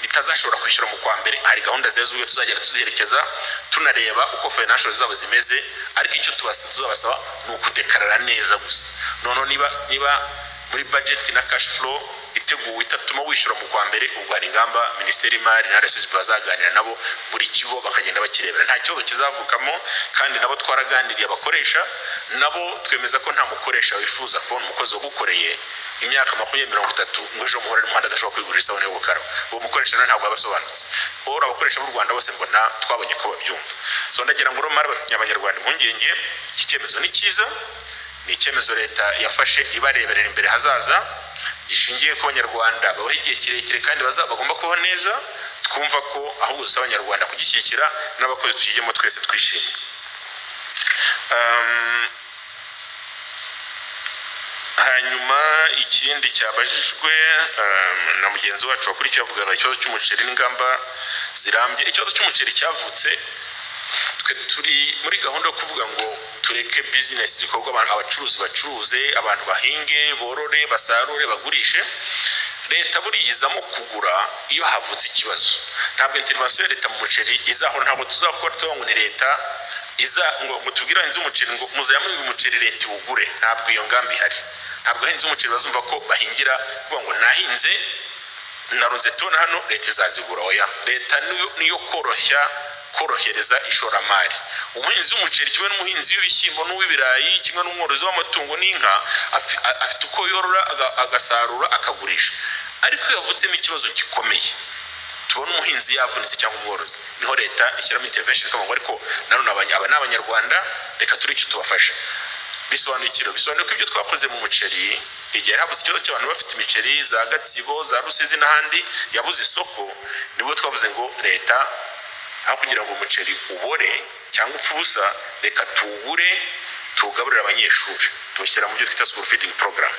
bitazashobora kwishyura mu kwa mbere. Hari gahunda zeza uburyo tuzagenda tuziherekeza, tunareba uko financial zabo zimeze. Ariko icyo tuzabasaba ni ukudekarara neza gusa. Noneho niba muri budget na cash flow iteguwe itatuma wishyura mu kwa mbere, ubwo hari ingamba Minisiteri y'Imari na RSSB bazaganira nabo, buri kigo bakagenda bakirebera. Nta kibazo kizavukamo. Kandi nabo twaraganiriye, abakoresha nabo twemeza ko nta mukoresha wifuza kubona umukozi wagukoreye imyaka 20, 30, ngo ejo muhore n'umuhanda adashobora kwigurira isabune yo gukaraba. Uwo mukoresha nawe ntabwo aba asobanutse. Ora abakoresha b'u Rwanda bose mbona twabonye ko babyumva. So ndagira ngo romara Abanyarwanda impungenge, iki cyemezo ni cyiza, ni icyemezo leta yafashe ibareberera imbere hazaza, gishingiye ko Abanyarwanda babaho igihe kirekire kandi bagomba kubaho neza. Twumva ko ahubwo dusaba Abanyarwanda kugishyigikira, n'abakozi tukijyemo twese twishimye. Hanyuma ikindi cyabajijwe na mugenzi wacu wakurikiye, avugaga ikibazo cy'umuceri n'ingamba zirambye. Ikibazo cy'umuceri cyavutse twe turi muri gahunda yo kuvuga ngo tureke business zikorwa, abantu, abacuruzi bacuruze, abantu bahinge, borore, basarure, bagurishe. Leta buriyizamo kugura iyo havutse ikibazo. Ntabwo intervention ya leta mu muceri izahora. Ntabwo tuzakora tuvuga ngo ni leta iza ngo tubwire abahinzi b'umuceri ngo muzamuye umuceri, leta iwugure. Ntabwo iyo ngamba ihari. Ntabwo abahinzi b'umuceri bazumva ko bahingira kuvuga ngo nahinze, narunze tona hano, leta izazigura. Oya, leta niyo koroshya, korohereza ishoramari. Umuhinzi w'umuceri kimwe n'umuhinzi w'ibishyimbo n'uw'ibirayi, kimwe n'umworozi w'amatungo n'inka, afite uko yorora, agasarura, akagurisha. Ariko iyo havutsemo ikibazo gikomeye, tubona umuhinzi yavunitse cyangwa umworozi, niho leta ishyiramo intervention ikavuga ngo ariko nanone aba ni Abanyarwanda, reka turi icyo tubafasha. Bisobanuye ikiro, bisobanuye ko ibyo twakoze mu muceri, igihe havutse ikibazo cy'abantu bafite imiceri za Gatsibo, za Rusizi n'ahandi yabuze isoko, nibwo twavuze ngo leta, aho kugira ngo umuceri ubore cyangwa upfe ubusa, reka tuwugure, tuwugaburire abanyeshuri, tuwushyira mu byo twita school feeding program.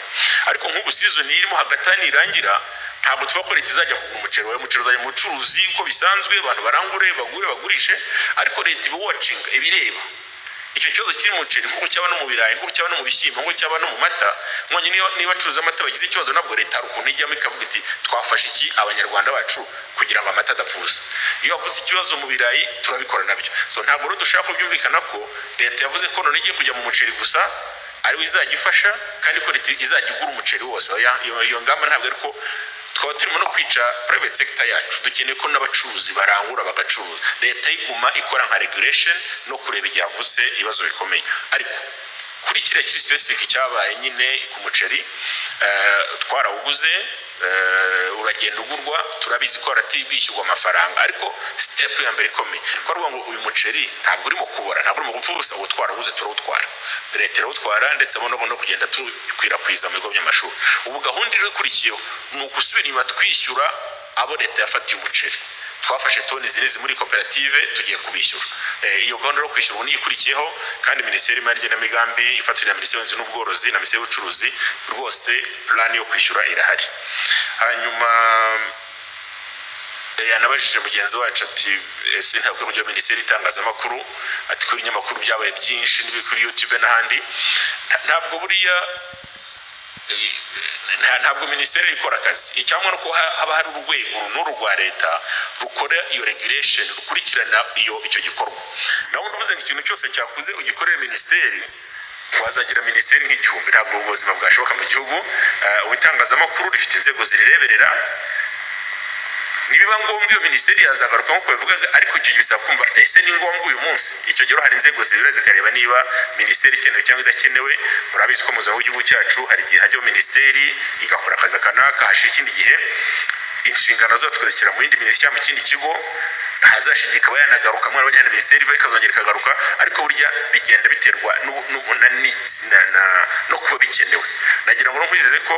Ariko nk'ubu season irimo hagati aha nirangira, ntabwo tuva ko leta izajya kugura umuceri wawe. Umuceri uzajya mu bucuruzi uko bisanzwe, abantu barangure, bagure, bagurishe. Ariko leta iba watching, ibireba icyo kibazo kiri mu muceri, nk'uko cyaba no mu birayi, nk'uko cyaba no mu bishyimbo, nk'uko cyaba no mu mata. Nkonye niba abacuruzi amata bagize ikibazo, nabwo leta hari ukuntu ijyamo ikavuga iti twafashe iki Abanyarwanda bacu kugira ngo amata adapfuza. Iyo bavuze ikibazo mu birayi, turabikora nabyo. So ntabwo rero dushaka ko byumvikana ko leta yavuze ko none igiye kujya mu muceri gusa, ariwe izajya ifasha, kandi ko leta izajya igura umuceri wose. Oya, iyo ngamba ntabwo, ariko twaba turimo no kwica private sector yacu. Dukeneye ko n'abacuruzi barangura, bagacuruza. Leta iguma ikora nka regulation no kureba igihe havutse ibibazo bikomeye. Ariko kuri kiriya kiri specific cyabaye nyine ku muceri, twarawuguze, uragenda ugurwa, turabizi ko harati bishyurwa amafaranga. Ariko step ya mbere ikomeye ko ari ngo uyu muceri ntabwo urimo kubora, ntabwo urimo gupfa ubusa, ubu twarawuguze, turawutwara, leta irawutwara, ndetse no kugenda tukwirakwiza mu bigo by'amashuri. Ubu gahunda iri ikurikiyeho ni ugusubira inyuma twishyura abo leta yafatiye umuceri. Twafashe toni izi n'izi muri koperative, tugiye kubishyura. Iyo gahunda yo kwishyura ubu niyo ikurikiyeho. Kandi Minisiteri y'Imari n'Igenamigambi ifatanyije na Minisiteri y'Ubuhinzi n'Ubworozi na Minisiteri y'Ubucuruzi, rwose plan yo kwishyura irahari. Hanyuma yanabajije mugenzi wacu ati ese ntabwo kujya Minisiteri y'itangazamakuru, ati ko ibinyamakuru byabaye byinshi n'ibiri kuri YouTube n'ahandi. Ntabwo buriya ntabwo minisiteri ikora akazi. Icyangwa nuko haba hari urwego n'uru rwa leta rukora iyo regulation, rukurikirana iyo icyo gikorwa. Naho uvuze ngo ikintu cyose cyakuze ugikorere minisiteri, wazagira minisiteri nk'igihumbi, ntabwo ubuzima bwashoboka mu gihugu. Ubu itangazamakuru rifite inzego zirireberera. Nibiba ngombwa, iyo minisiteri yazagaruka nk'uko bivugaga, ariko icyo gihe bisaba kumva ese ni ngombwa uyu munsi. Icyo gihe hari inzego zibura zikareba niba minisiteri ikenewe cyangwa idakenewe. Murabizi ko mu buzima bw'igihugu cyacu hari igihe hajyaho minisiteri igakora akazi aka n'aka, hashira ikindi gihe inshingano zayo tukazishyira mu yindi minisiteri cyangwa mu kindi kigo, hazashinga ikaba yanagaruka. Mwarabonye hano minisiteri iva ikazongera ikagaruka, ariko burya bigenda biterwa na needs no kuba bikenewe. Nagira ngo nkwizeze ko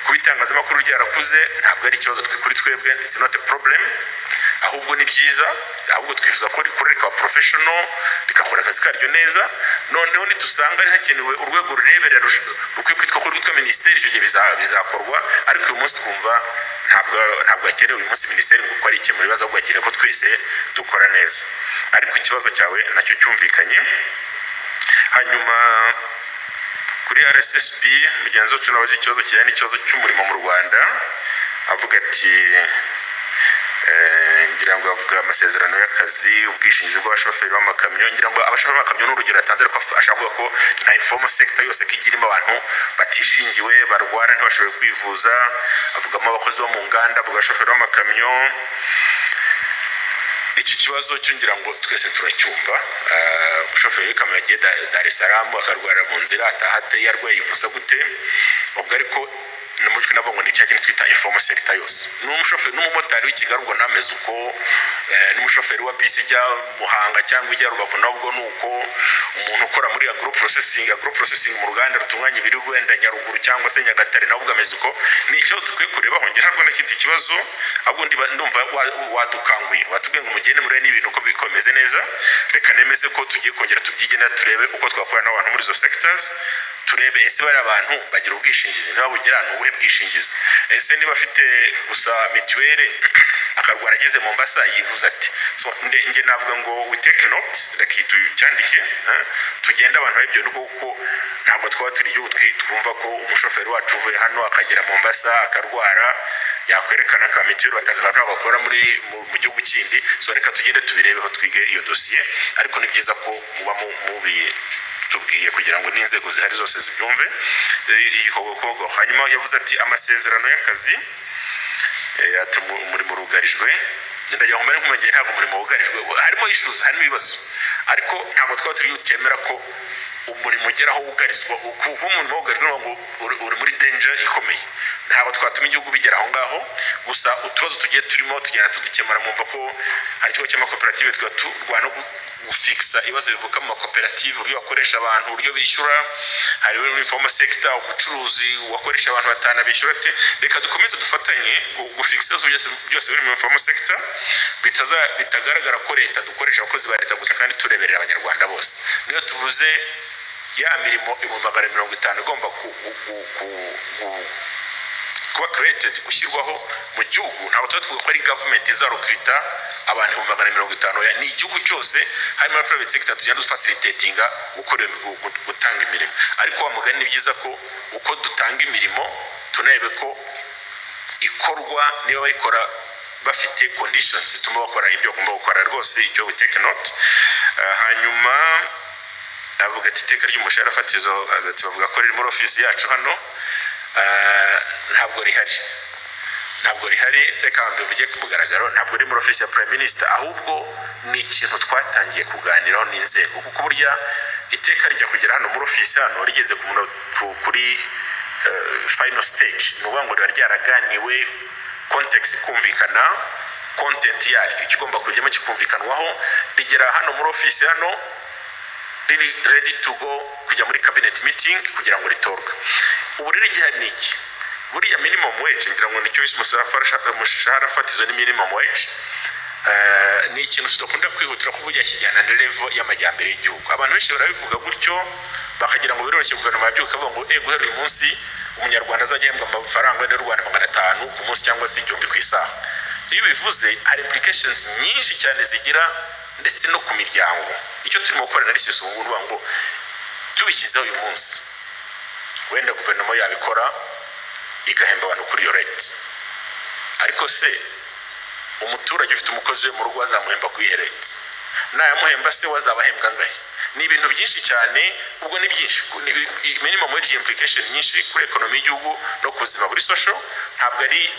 kuba itangazamakuru ryarakuze ntabwo ari ikibazo twe kuri twebwe, it's not a problem, ahubwo ni byiza. Ahubwo twifuza ko rikora rikaba professional, rigakora akazi karyo neza. Noneho nidusanga ari hakenewe urwego rureberera rukwiye kwitwa ko rwitwa minisiteri, icyo gihe bizakorwa. Ariko uyu munsi twumva ntabwo hakenewe uyu munsi minisiteri ngo uko ari ikemura ibibazo, ahubwo hakenewe ko twese dukora neza. Ariko ikibazo cyawe nacyo cyumvikanye. Hanyuma kuri RSSB, mugenzi wacu nabaje ikibazo kijyanye n'ikibazo cy'umurimo mu Rwanda, avuga ati ngira ngo avuga amasezerano y'akazi, ubwishingizi bw'abashoferi b'amakamyo. Ngira ngo abashoferi b'amakamyo ni urugero yatanze, ariko ashaka kuvuga ko nka informal sector yose ko igira irimo abantu batishingiwe, barwara ntibashobore kwivuza. Avugamo abakozi bo mu nganda, avuga abashoferi b'amakamyo. Iki kibazo cyo ngira ngo twese turacyumva. Umushoferi w'ikamyo yagiye Dar es Salaam akarwara mu nzira, ataha ate? Yarwaye yivuza gute? Ubwo ariko ni umutwe navuga ngo ni cya kintu twita informal sector yose, n'umushoferi n'umumotari w'i Kigali ubwo ntameze uko, n'umushoferi wa bisi ijya Muhanga cyangwa ijya Rubavu nabwo ni uko, umuntu ukora muri agro processing mu ruganda rutunganya ibiribwa wenda Nyaruguru cyangwa se Nyagatare nabwo ameze uko. Ni ikibazo dukwiye kurebaho. Njye ntabwo nakita ikibazo, ahubwo ndumva wadukanguye, watubwiye ngo mugende murebe n'ibintu uko bikomeze neza. Reka nemeze ko tugiye kongera tubyige neza, turebe uko twakorana n'abantu muri izo sectors, turebe ese bariya abantu bagira ubwishingizi, niba bugira ni ubuhe bwishingizi, ese niba afite gusa mituweli akarwara ageze Mombasa yivuza ati? So nge navuga ngo we take note, reka tucyandike, tugende abantu ibyo nuko, kuko ntabwo twaba turi igihugu twumva ko umushoferi wacu uvuye hano akagera Mombasa akarwara yakwerekana ka mituweli bataka ntabwo akora muri mu gihugu kindi. So reka tugende tubirebeho, twige iyo dosiye. Ariko ni byiza ko muba mubi tubwiye kugira ngo n'inzego zihari zose zibyumve. Iyi kogokogo. Hanyuma yavuze ati amasezerano y'akazi, ati umurimo urugarijwe. Ndagira ngo mbere nkumenyere, ntabwo umurimo wugarijwe, harimo issues, harimo ibibazo, ariko ntabwo twaba turi cyemera ko umurimo ugeraho wugarizwa. Kuba umurimo wugarijwe ni ngo uri muri danger ikomeye. Ntabwo twatuma igihugu bigera aho ngaho. Gusa utubazo tugiye turimo tugenda tudukemura. Mwumva ko hari ikigo cy'amakoperative, tuba turwana no gufikisa ibibazo bivuka mu makoperative, uburyo bakoresha abantu, uburyo bishyura. Hari muri informal sector umucuruzi wakoresha abantu batanu bishyura ate? Reka dukomeze dufatanye gufikisa ibibazo byose byose biri mu informal sector, bitaza bitagaragara ko leta dukoresha abakozi ba leta gusa kandi tureberera Abanyarwanda bose. Niyo tuvuze ya mirimo 250,000 igomba kuba created, gushyirwaho mu gihugu, ntabwo tuba tuvuga ko ari government izarecruita abantu 250,000. Oya, ni igihugu cyose harimo na private sector, tugenda dufacilitatinga gukora gutanga imirimo. Ariko wa mugani, ni byiza ko uko dutanga imirimo tunarebe ko ikorwa, niba bayikora bafite conditions zituma bakora ibyo bagomba gukora rwose. Icyo we take note. Hanyuma avuga ati iteka ry'umushahara fatizo, ati bavuga ko riri muri ofisi yacu hano. Ntabwo rihari, ntabwo rihari. Reka mbivuge ku mugaragaro, ntabwo riri muri ofisi ya Prime Minister, ahubwo ni ikintu twatangiye kuganiraho n'inzego, kuko burya iteka rijya kugera hano muri ofisi hano rigeze kuri final stage. Ni ukuvuga ngo riba ryaraganiwe, context ikumvikana, content yaryo ikigomba kujyamo kikumvikanwaho, rigera hano muri ofisi hano riri ready to go kujya muri cabinet meeting kugira ngo ritorwe. Ubu rero igihari ni iki? Buriya minimum wage, ngira ngo nicyo bise umushahara fatizo, ni minimum wage. Ni ikintu tudakunda kwihutira kuko burya kijyana na level y'amajyambere y'igihugu. Abantu benshi barabivuga gutyo bakagira ngo biroroshye, guverinoma yabyuka ikavuga ngo guhera uyu munsi Umunyarwanda azajya ahembwa amafaranga y'u Rwanda 500 ku munsi cyangwa se 1000 ku isaha. Iyo ubivuze hari implications nyinshi cyane zigira ndetse no ku miryango. Icyo turimo gukora na risisi ubu ngubu ngo tubishyizeho uyu munsi, wenda guverinoma yabikora igahemba abantu kuri iyo rate, ariko se umuturage ufite umukozi we mu rugo azamuhemba kuri iyo rate? Nayamuhemba se we azaba ahembwa angahe? Ni ibintu byinshi cyane. Ubwo ni byinshi, minimum wage implication nyinshi kuri economy y'igihugu no ku buzima buri social. Ntabwo ari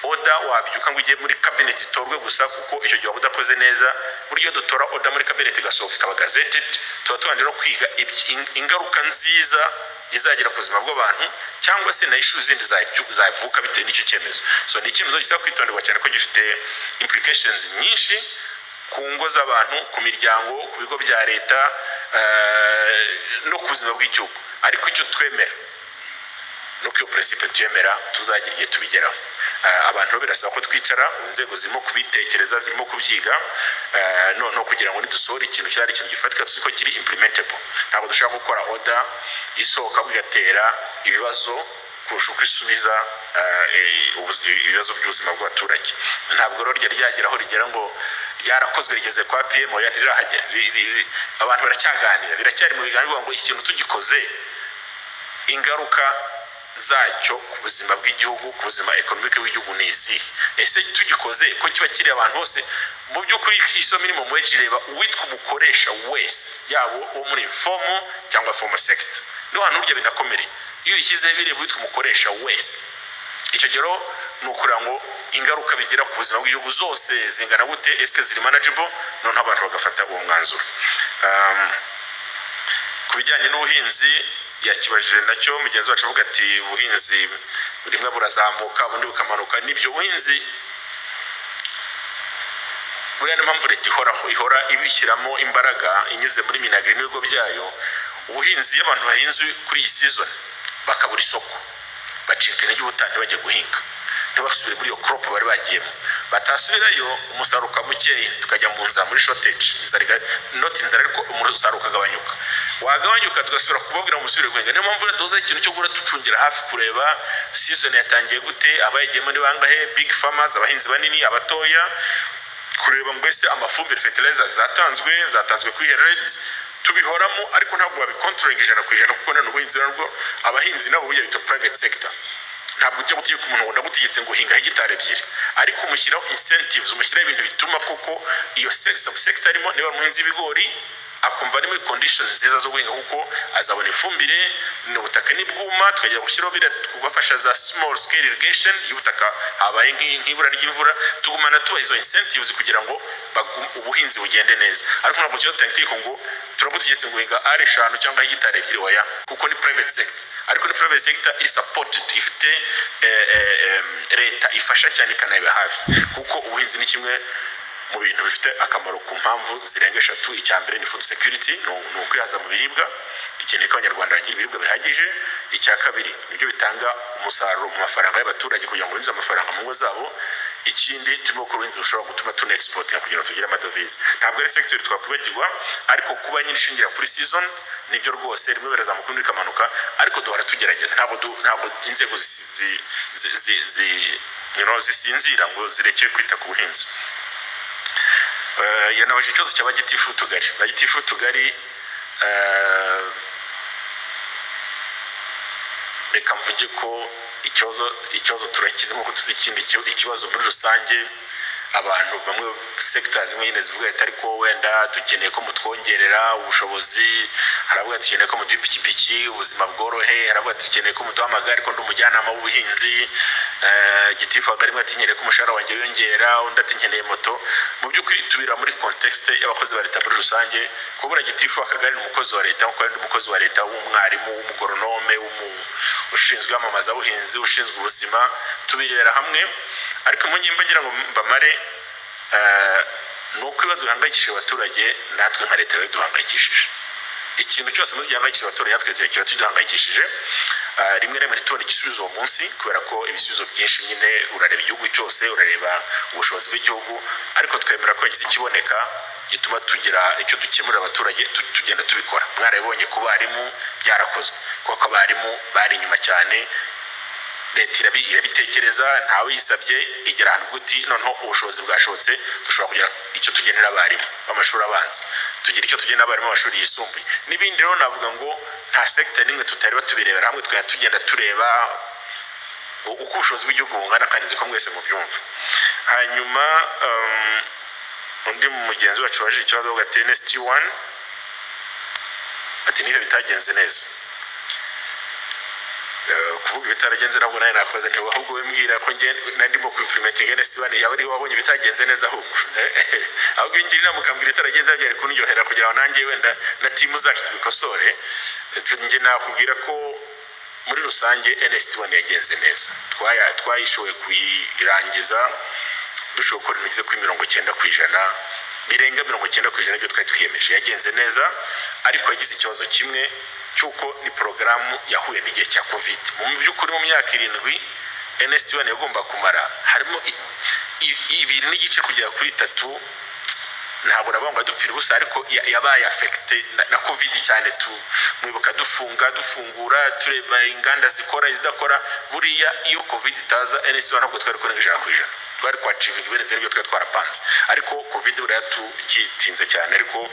Order wabyuka ngo ujye muri cabinet itorwe gusa, kuko icyo gihe waba udakoze neza. Buryo dutora order muri cabinet igasohoka ikaba gazetted, tuba tubanje no kwiga ingaruka nziza izagera ku buzima bw'abantu cyangwa se na issue zindi zavuka bitewe n'icyo cyemezo. So ni icyemezo gisaba kwitonderwa cyane ko gifite implications nyinshi ku ngo z'abantu, ku miryango, ku bigo bya leta, no ku buzima bw'igihugu. Ariko icyo twemera nuko iyo principe tuyemera, tuzagira igihe tubigeraho. Abantu rero birasaba ko twicara, inzego zirimo kubitekereza, zirimo kubyiga, noneho kugira ngo nidusohora ikintu cyari ikintu gifatika tuzi ko kiri implementable. Ntabwo dushobora gukora order isohoka bigatera ibibazo kurusha uko isubiza ibibazo by'ubuzima bw'abaturage. Ntabwo rero ryari ryagera aho rigera ngo ryarakozwe rigeze kwa PM, oya, ntirirahagera. Abantu baracyaganira, biracyari mu biganiro ngo ikintu tugikoze ingaruka zacyo ku buzima bw'igihugu, ku buzima economic bw'igihugu ni izihe? Ese tugikoze ko kiba kiri abantu bose? Mu by'ukuri iso minimum wage ireba uwitwa umukoresha wese, yaba uwo muri informal cyangwa formal sector. Niho hantu burya binakomereye. Iyo uyishyizeho bireba uwitwa umukoresha wese. Icyo gihe rero ni ukugira ngo ingaruka bigira ku buzima bw'igihugu zose zingana gute? Ese ziri manageable? Noneho abantu bagafata uwo mwanzuro. Ku bijyanye n'ubuhinzi yakibajije nacyo mugenzi wacu, avuga ati ubuhinzi rimwe burazamuka ubundi bukamanuka. Nibyo, ubuhinzi buriya niyo mpamvu leta ihoraho ihora ibishyiramo imbaraga inyuze muri MINAGRI n'ibigo byayo. Ubuhinzi, iyo abantu bahinze kuri iyi season bakabura isoko, bacika intege, ubutaha ntibajye guhinga, ntibasubire muri iyo crop bari bagiyemo. Batasubirayo, umusaruro ukaba mukeya, tukajya mu nzara, muri shortage, inzara not inzara, ariko umusaruro ukagabanyuka. Wagabanyuka, tugasubira kubabwira ngo musubire guhinga. Niyo mpamvu rero duhozaho ikintu cyo guhora ducungira hafi, kureba season yatangiye gute, abayigiyemo ni bangahe, big farmers, abahinzi banini, abatoya, kureba ngo ese amafumbire, fertilizer zatanzwe kuri rate. Tubihoramo, ariko ntabwo babicontrollinga 100%, kuko none ubuhinzi nabwo, abahinzi nabo burya bita private sector. Ntabwo ujya gutegeka umuntu ngo ndagutegetse ngo hinga hegitari 2, ariko umushyiraho incentives, umushyiraho ibintu bituma koko iyo subsector arimo, niba ari umuhinzi w'ibigori, akumva ari muri conditions nziza zo guhinga kuko azabona ifumbire, ni ubutaka nibwuma tukajya gushyiraho biriya kubafasha za small scale irrigation. Iyo ubutaka habaye nk'ibura ry'imvura, tugumana tubaha izo incentives kugira ngo ubuhinzi bugende neza. Ariko ntabwo tujya dutanga itegeko ngo turagutegetse ngo hinga ari eshanu cyangwa hegitari 2, oya, kuko ni private sector. Ariko ni private sector iri supported, ifite leta ifasha cyane ikanayiba hafi, kuko ubuhinzi ni kimwe mu bintu bifite akamaro ku mpamvu zirenga eshatu. Icya mbere ni food security, ni ukwihaza mu biribwa. Dukeneye ko Abanyarwanda bagira ibiribwa bihagije. Icya kabiri, nibyo bitanga umusaruro mu mafaranga y'abaturage kugira ngo binjize amafaranga mu ngo zabo. Ikindi, turimo gukora ubuhinzi bushobora gutuma tuna exportinga kugira ngo tugire amadovize. Ntabwo ari sector twakwibagirwa, ariko kuba nyine ishingira kuri season nibyo rwose, rimwe birazamuka ubundi bikamanuka, ariko duhora tugerageza. Ntabwo inzego zisinzira ngo zireke kwita ku buhinzi. Yanabaje ikibazo cya bagitifu b'utugari. Bagitifu b'utugari, reka mvuge ko ikibazo turakizi nk'uko tuzi ikindi ikibazo muri rusange. Abantu bamwe, sector zimwe nyine zivuga ati ariko wenda dukeneye ko mutwongerera ubushobozi, hari abavuga ati dukeneye ko muduha ipikipiki ubuzima bworohe, hari abavuga ati dukeneye ko muduha amagare, ariko ndi umujyanama w'ubuhinzi, gitifu akagari rimwe ati nkeneye ko umushahara wanjye wiyongera, undi ati nkeneye moto. Mu by'ukuri tubira muri contexte y'abakozi ba leta muri rusange. Kubura gitifu akagari ni umukozi wa leta nkuko ari umukozi wa leta w'umwarimu, w'umugoronome, ushinzwe iyamamazabuhinzi, ushinzwe ubuzima, tubirebera hamwe. Ariko impungenge mbagira ngo mbamare, ni uko ibibazo bihangayikishije abaturage natwe nka leta biba biduhangayikishije. Ikintu cyose muzi gihangayikishije abaturage, natwe kiba kiduhangayikishije. Rimwe na rimwe ntitubone igisubizo uwo munsi, kubera ko ibisubizo byinshi nyine urareba igihugu cyose, urareba ubushobozi bw'igihugu, ariko twemera ko yagize ikiboneka gituma tugira icyo dukemurira abaturage, tugenda tubikora. Mwarabibonye ku barimu byarakozwe, kuko abarimu bari inyuma cyane. Leta irabitekereza, ntawe yisabye, igera ahantu ivuga uti noneho ubushobozi bwashobotse, dushobora kugira icyo tugenera abarimu b'amashuri abanza, tugira icyo tugenera abarimu b'amashuri yisumbuye n'ibindi. Rero navuga ngo nta sector n'imwe tutari tubirebera hamwe, tukajya tugenda tureba uko ubushobozi bw'igihugu bungana, kandi nzi ko mwese mubyumva. Hanyuma undi mugenzi wacu waje ikibazo avuga ati NST 1, ati niba bitagenze neza. Kuvuga ibitaragenze ntabwo nawe nakoze nti ahubwo we mbwira ko nge nandimo ku implementing NST1, yaba ariwe wabonye ibitagenze neza ahubwo. Ahubwo ingira inama ukambwira ibitaragenze, byari kundyohera kugira ngo nanjye wenda na team zacu tubikosore. Njye nakubwira ko muri rusange NST1 yagenze neza. Twayishoboye kuyirangiza, dushobora gukora ibintu bigeze kuri 90%, birenga 90% ibyo twari twiyemeje. Yagenze neza, ariko yagize ikibazo kimwe cy'uko ni porogaramu yahuye n'igihe cya COVID. Mu by'ukuri, mu myaka 7 NST1 yagomba kumara, harimo 2.5 kugera kuri 3. Ntabwo navuga ngo dupfira ubusa, ariko yabaye affecté na COVID cyane. Tu mwibuka dufunga, dufungura, tureba inganda zikora, izidakora. Buriya iyo COVID itaza, NST1 ntabwo twari kurenga 100%, twari kwachievinga ibirenze n'ibyo twari twarapanze. Ariko COVID buriya tukitinze cyane, ariko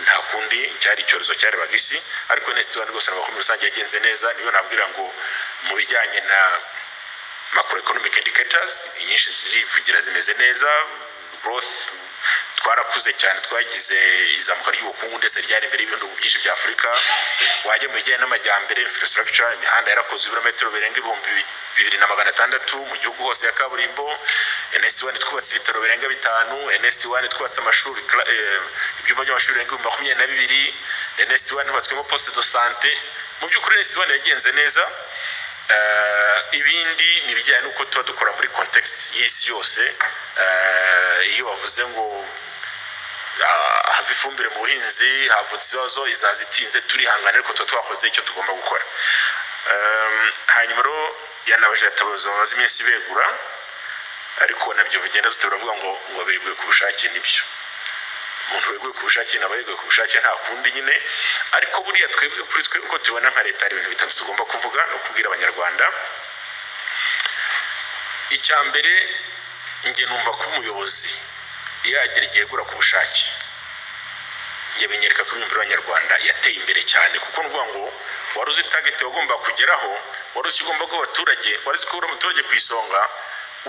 nta kundi, cyari icyorezo cyarebaga isi. Ariko NST1 rwose navuga ko muri rusange yagenze neza. Niyo nabwira ngo mu bijyanye na macroeconomic indicators, inyinshi zirivugira, zimeze neza. Growth, twarakuze cyane, twagize izamuka ry'ubukungu ndetse ryari imbere y'ibihugu byinshi bya Afurika. Wajya mu bijyanye n'amajyambere, infrastructure, imihanda yarakozwe, ibirometero birenga 2600 mu gihugu hose ya kaburimbo. NST1 twubatse ibitaro birenga bitanu. NST1 twubatse amashuri, ibyumba by'amashuri birenga 22,000. NST1 hubatswemo poste de santé. Mu by'ukuri NST1 yagenze neza. Ibindi ni ibijyanye n'uko tuba dukora muri context y'isi yose. Iyo bavuze ngo hava ifumbire mu buhinzi, havutse ibibazo, izaza itinze, turihangana, ariko tuba twakoze icyo tugomba gukora. Hanyuma rero yanabaje abayobozi bamaze iminsi begura, ariko nabyo bigenda zute, baravuga ngo beguye ku bushake. Nibyo, umuntu weguye ku bushake naba yeguye ku bushake, nta kundi nyine. Ariko buriya twebwe, kuri twe uko tubibona nka leta, hari ibintu bitatu tugomba kuvuga no kubwira Abanyarwanda. Icya mbere, njye numva ko umuyobozi yagera igihe yegura ku bushake, njye binyereka ko imyumvire y'Abanyarwanda yateye imbere cyane, kuko ni ukuvuga ngo wari uzi target wagomba kugeraho, wari uzi ugomba guha abaturage, wari uzi ko uri umuturage ku isonga,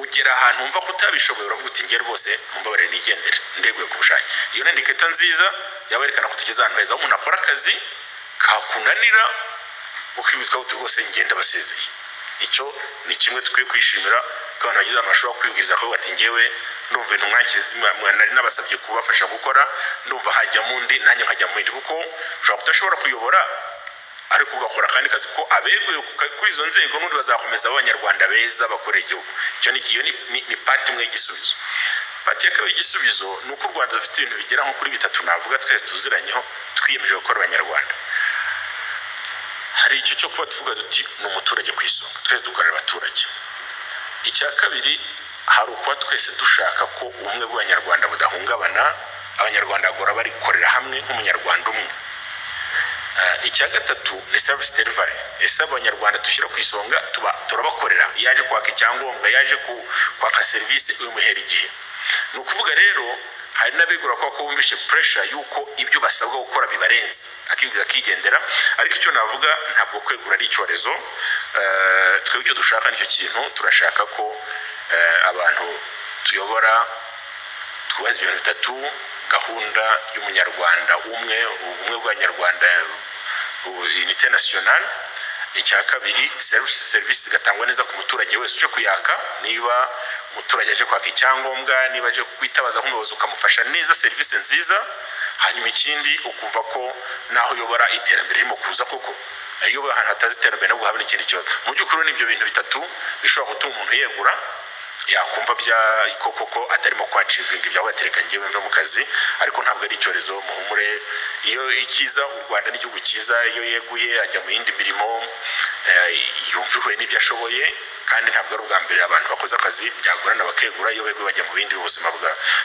ugera ahantu wumva ko utabishoboye, uravuga uti: "Ngiye rwose, mumbabarire nigendere, ndeguye ku bushake." Iyo ni indicator nziza yaba yerekana ko tugeze ahantu heza, aho umuntu akora akazi kakunanira ukibizwa uti: "Rwose ngenda basezeye." Icyo ni kimwe dukwiye kwishimira, ko abantu bagize ahantu bashobora kwibwiriza akavuga ati: "Ngewe ndumva ibintu nari nabasabye kubafasha gukora, ndumva hajyamo undi, nanjye nkajya mu bindi," kuko ushobora kudashobora kuyobora ariko ugakora akandi kazi, ko abeguye kuri izo nzego n'undi bazakomeza b'Abanyarwanda beza bakorera igihugu. Icyo ni iyo ni part imwe y'igisubizo. Part ya kabiri y'igisubizo ni uko u Rwanda rufite ibintu bigera nko kuri bitatu navuga twese tuziranyeho, twiyemeje gukora Abanyarwanda. Hari icyo cyo kuba tuvuga duti ni umuturage ku isonga, twese dukorera abaturage. Icya kabiri, hari ukuba twese dushaka ko ubumwe bw'Abanyarwanda budahungabana, Abanyarwanda bahora barikorera hamwe nk'Umunyarwanda umwe. Icya gatatu ni service delivery. Ese Abanyarwanda dushyira ku isonga, tuba turabakorera? Iyo yaje kwaka icyangombwa, yaje kwaka serivisi, uyimuhera igihe. Ni ukuvuga rero hari n'abegura ko bumvishe pressure y'uko ibyo basabwa gukora bibarenze, akibwiza akigendera. Ariko icyo navuga, ntabwo kwegura ari icyorezo. Twebwe icyo dushaka nicyo kintu turashaka ko abantu tuyobora twubahiza ibintu bitatu: gahunda y'Umunyarwanda umwe, ubumwe bw'Abanyarwanda, unité nationale; icya kabiri, serivisi zigatangwa neza ku muturage wese uje kuyaka. Niba umuturage aje kwaka icyangombwa, niba aje kwitabaza nk'umuyobozi, ukamufasha neza, serivisi nziza. Hanyuma ikindi, ukumva ko naho uyobora iterambere ririmo kuza koko. Iyo uyoboye ahantu hatazi iterambere, nabwo haba n'ikindi kibazo. Mu by'ukuri ni ibyo bintu bitatu bishobora gutuma umuntu yegura, yakumva bya koko ko atarimo kwachievinga ibyo, batereka ngewe mve mu kazi. Ariko ntabwo ari icyorezo, muhumure. Iyo icyiza, u Rwanda ni igihugu cyiza, iyo yeguye ajya mu yindi mirimo yumva ihuye n'ibyo ashoboye. Kandi ntabwo ari ubwa mbere abantu bakoze akazi byagorana bakegura. Iyo beguye bajya mu bindi, ubuzima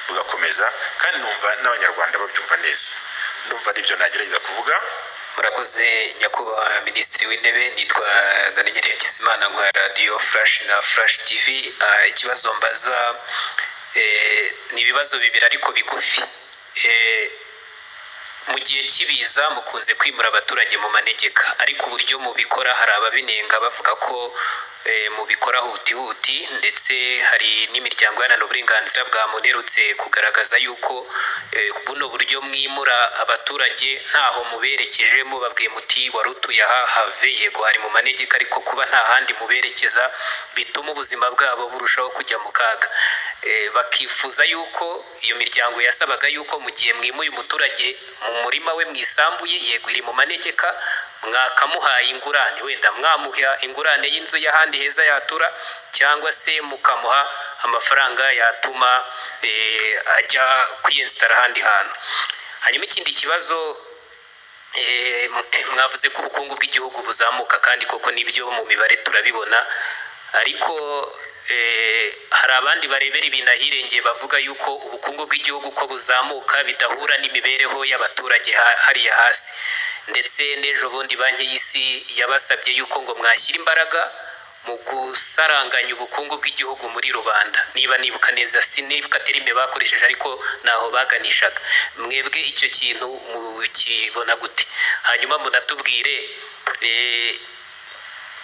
bugakomeza, kandi numva n'Abanyarwanda babyumva neza. Ndumva aribyo nagerageza kuvuga. Murakoze, Nyakubahwa Minisitiri w'Intebe. Nitwa Daniel Hakizimana, nkora Radiyo Flash na Flash TV. Ikibazo mbaza ni ibibazo bibiri ariko bigufi. Mu gihe cy'ibiza mukunze kwimura abaturage mu manegeka, ariko uburyo mubikora hari ababinenga bavuga ko mubikora hutihuti. Ndetse hari n'imiryango iharanira uburenganzira bwa muntu iherutse kugaragaza yuko buno buryo mwimura abaturage ntaho muberekeje, mubabwiye muti wari utuye aha have, yego hari mu manegeka, ariko kuba nta handi muberekeza bituma ubuzima bwabo burushaho kujya mu kaga. Bakifuza yuko iyo miryango yasabaga yuko mu gihe mwimuye umuturage mu murima we, mu isambu ye, yego iri mu manegeka, mwakamuhaye ingurane, wenda mwamuha ingurane y'inzu y'ahandi heza yatura, cyangwa se mukamuha amafaranga yatuma ajya kwiyensitara ahandi hantu. Hanyuma ikindi kibazo, mwavuze ko ubukungu bw'igihugu buzamuka, kandi koko nibyo, mu mibare turabibona. Ariko hari abandi barebera ibintu ahirengeye, bavuga yuko ubukungu bw'igihugu ko buzamuka bidahura n'imibereho y'abaturage hariya hasi. Ndetse n'ejo bundi Banki y'Isi yabasabye yuko ngo mwashyira imbaraga mu gusaranganya ubukungu bw'igihugu muri rubanda, niba nibuka neza. Sinibuka terme bakoresheje, ariko naho baganishaga. Mwebwe icyo kintu mukibona gute? Hanyuma munatubwire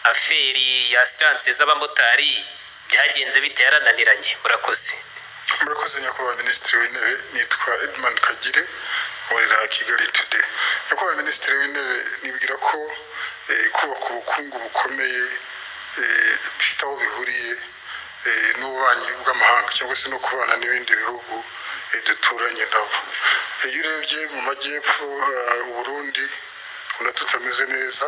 affaire ya assurance z'abamotari byagenze bite? Yarananiranye? Murakoze. Murakoze, nyakubahwa Minisitiri w'Intebe. Nitwa Edmund Kagire, nkorera Kigali Today. Nyakubahwa Minisitiri w'Intebe, nibwira ko kubaka ubukungu bukomeye bifite aho bihuriye n'ububanyi bw'amahanga cyangwa se no kubana n'ibindi bihugu duturanye nabo. Iyo urebye mu majyepfo, Uburundi ubona tutameze neza,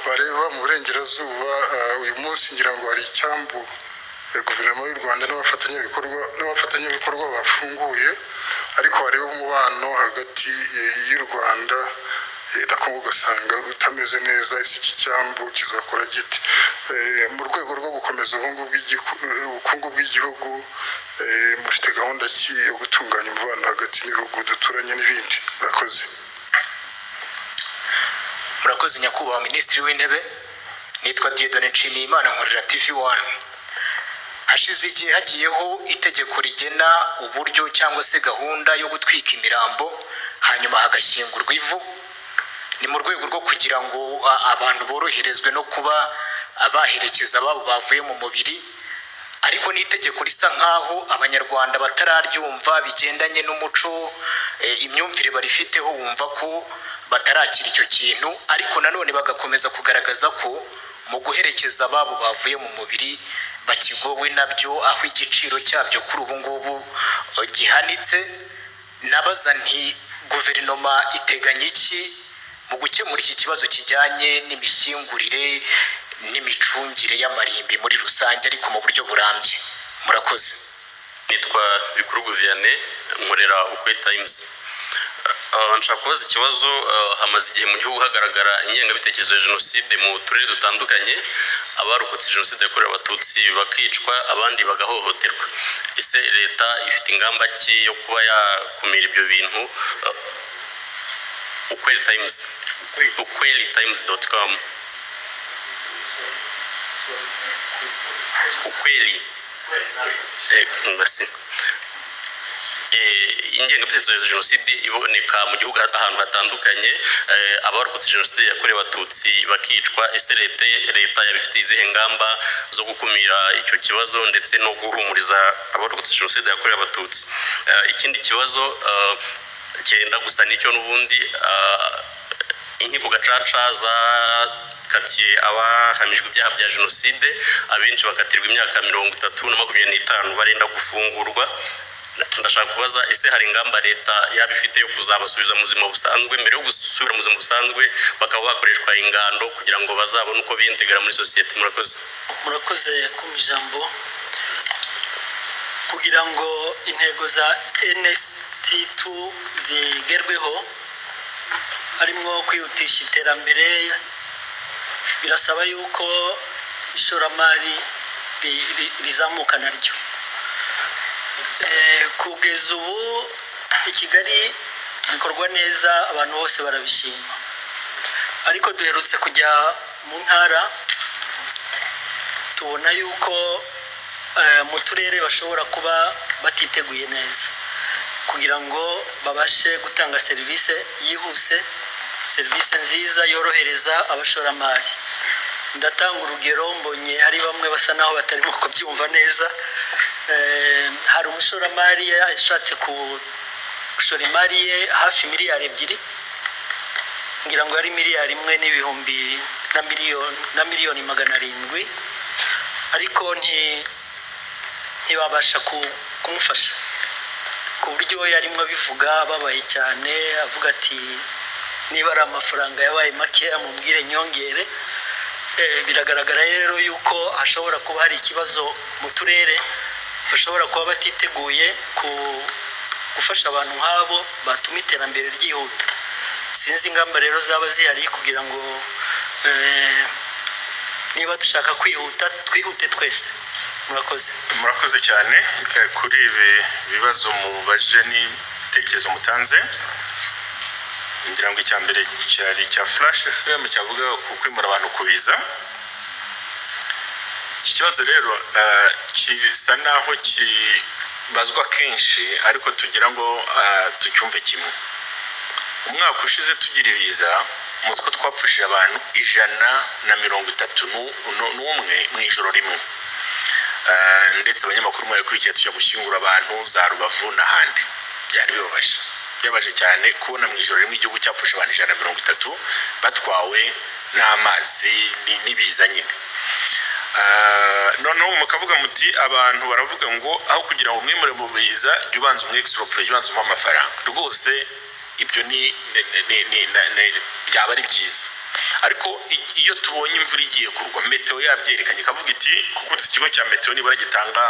bareba mu burengerazuba, uyu munsi ngira ngo hari icyambu guverinoma y'u Rwanda n'abafatanyabikorwa bafunguye, ariko hareba umubano hagati y'u Rwanda na Kongo ugasanga utameze neza. Ese iki cyambu kizakora gite mu rwego rwo gukomeza ubukungu bw'igihugu? Mufite gahunda ki yo gutunganya umubano hagati n'ibihugu duturanye n'ibindi? Murakoze. Murakoze, nyakubahwa Minisitiri w'Intebe. Nitwa Dieudonne Nshimiyimana, nkorera TV One. Hashize igihe hagiyeho itegeko rigena uburyo cyangwa se gahunda yo gutwika imirambo hanyuma hagashyingurwa ivu. Ni mu rwego rwo kugira ngo abantu boroherezwe no kuba baherekeza ababo bavuye mu mubiri. Ariko ni itegeko risa nk'aho Abanyarwanda batararyumva, bigendanye n'umuco, imyumvire barifiteho, wumva ko batarakira icyo kintu. Ariko nanone bagakomeza kugaragaza ko mu guherekeza ababo bavuye mu mubiri bakigowe nabyo, aho igiciro cyabyo kuri ubu ngubu gihanitse. Nabaza nti guverinoma iteganya iki mu gukemura iki kibazo kijyanye n'imishyingurire n'imicungire y'amarimbi muri rusange, ariko mu buryo burambye? Murakoze. Nitwa Bikuru Vianney, nkorera Ukwe Times. Nshaka kubaza ikibazo. Hamaze igihe mu gihugu hagaragara ingengabitekerezo ya jenoside mu turere dutandukanye, abarokotse jenoside yakorewe Abatutsi bakicwa, abandi bagahohoterwa. Ese leta ifite ingamba ki yo kuba yakumira ibyo bintu? Ukweli Times, ukwelitimes.com, Ukweli. Merci. Ingengabitekerezo ya jenoside iboneka mu gihugu ahantu hatandukanye, abarokotse jenoside yakorewe Abatutsi bakicwa. Ese leta yabifitiye izihe ngamba zo gukumira icyo kibazo ndetse no guhumuriza abarokotse jenoside yakorewe Abatutsi? Ikindi kibazo cyenda gusa n'icyo n'ubundi, inkiko gacaca zakatiye abahamijwe ibyaha bya jenoside, abenshi bakatirwa imyaka 30 na 25, barenda gufungurwa. Ndashaka kubaza, ese hari ingamba leta yaba ifite yo kuzabasubiza mu buzima busanzwe, mbere yo gusubira mu buzima busanzwe bakaba bakoreshwa ingando kugira ngo bazabone uko biyintegra muri sosiyete? Murakoze. Murakoze kumpa ijambo. Kugira ngo intego za NST2 zigerweho, harimo kwihutisha iterambere, birasaba yuko ishoramari rizamuka naryo. Kugeza ubu i Kigali bikorwa neza, abantu bose barabishima, ariko duherutse kujya mu ntara, tubona yuko mu turere bashobora kuba batiteguye neza kugira ngo babashe gutanga serivisi yihuse, serivisi nziza yorohereza abashoramari. Ndatanga urugero, mbonye hari bamwe basa naho batarimo kubyumva neza. Hari umushoramari yashatse gushora imari ye hafi miliyari 2, ngira ngo yari miliyari 1 n'ibihumbi na miliyoni na miliyoni 700, ariko ntibabasha kumufasha, ku buryo yarimo abivuga ababaye cyane, avuga ati: "Niba ari amafaranga yabaye makeya mubwire nyongere." Biragaragara rero yuko hashobora kuba hari ikibazo mu turere, bashobora kuba batiteguye ku gufasha abantu nk'abo batuma iterambere ryihuta. Sinzi ingamba rero zaba zihari kugira ngo niba dushaka kwihuta, twihute twese. Murakoze. Murakoze cyane kuri ibi bibazo mubajije n'ibitekerezo mutanze. Ngira ngo icya mbere cyari icya Flash FM, cyavuga ku kwimura abantu ku biza. Iki kibazo rero gisa naho kibazwa kenshi, ariko tugira ngo tucyumve kimwe. Umwaka ushize tugira ibiza, muzi ko twapfushije abantu 131 mu ijoro rimwe. Ndetse abanyamakuru mwabikurikiye, tujya gushyingura abantu za Rubavu n'ahandi. Byari bibabaje, byabaje cyane kubona mu ijoro rimwe igihugu cyapfusha abantu 130 batwawe n'amazi n'ibiza nyine. Noneho mukavuga muti abantu baravuga ngo aho kugira ngo umwimure mu biza, jya ubanza umwexproprier, jya ubanza umuhe amafaranga. Rwose ibyo ni byaba ari byiza, ariko iyo tubonye imvura igiye kurwa, meteo yabyerekanye, ikavuga iti, kuko dufite ikigo cya meteo nibura gitanga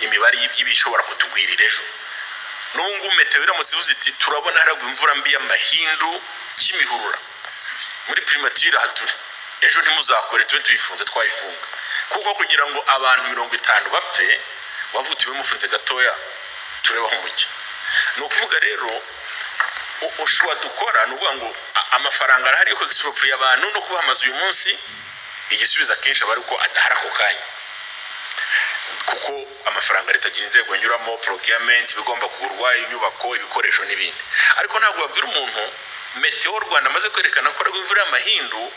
imibare y'ibishobora kutugwirira ejo, n'ubu ngubu meteo iramutse ivuze iti: "Turabona haragwa imvura mbi y'amahindu Kimihurura, muri primature aha turi, ejo ntimuzakore, tube tuyifunze," twayifunga. Kuko kugira ngo abantu 50 bapfe, wavuga uti mufunze gatoya turebe aho mujya. Ni ukuvuga rero ushuwa dukora ni ukuvuga ngo amafaranga arahari yo kwexproprier abantu no kubaha amazu uyu munsi. Igisubizo akenshi aba ari uko adahari ako kanya, kuko amafaranga leta agira inzego anyuramo, procurement, ibigomba kugurwa, inyubako, ibikoresho n'ibindi. Ariko ntabwo babwira umuntu Meteo Rwanda amaze kwerekana ko aragwa imvura y'amahindu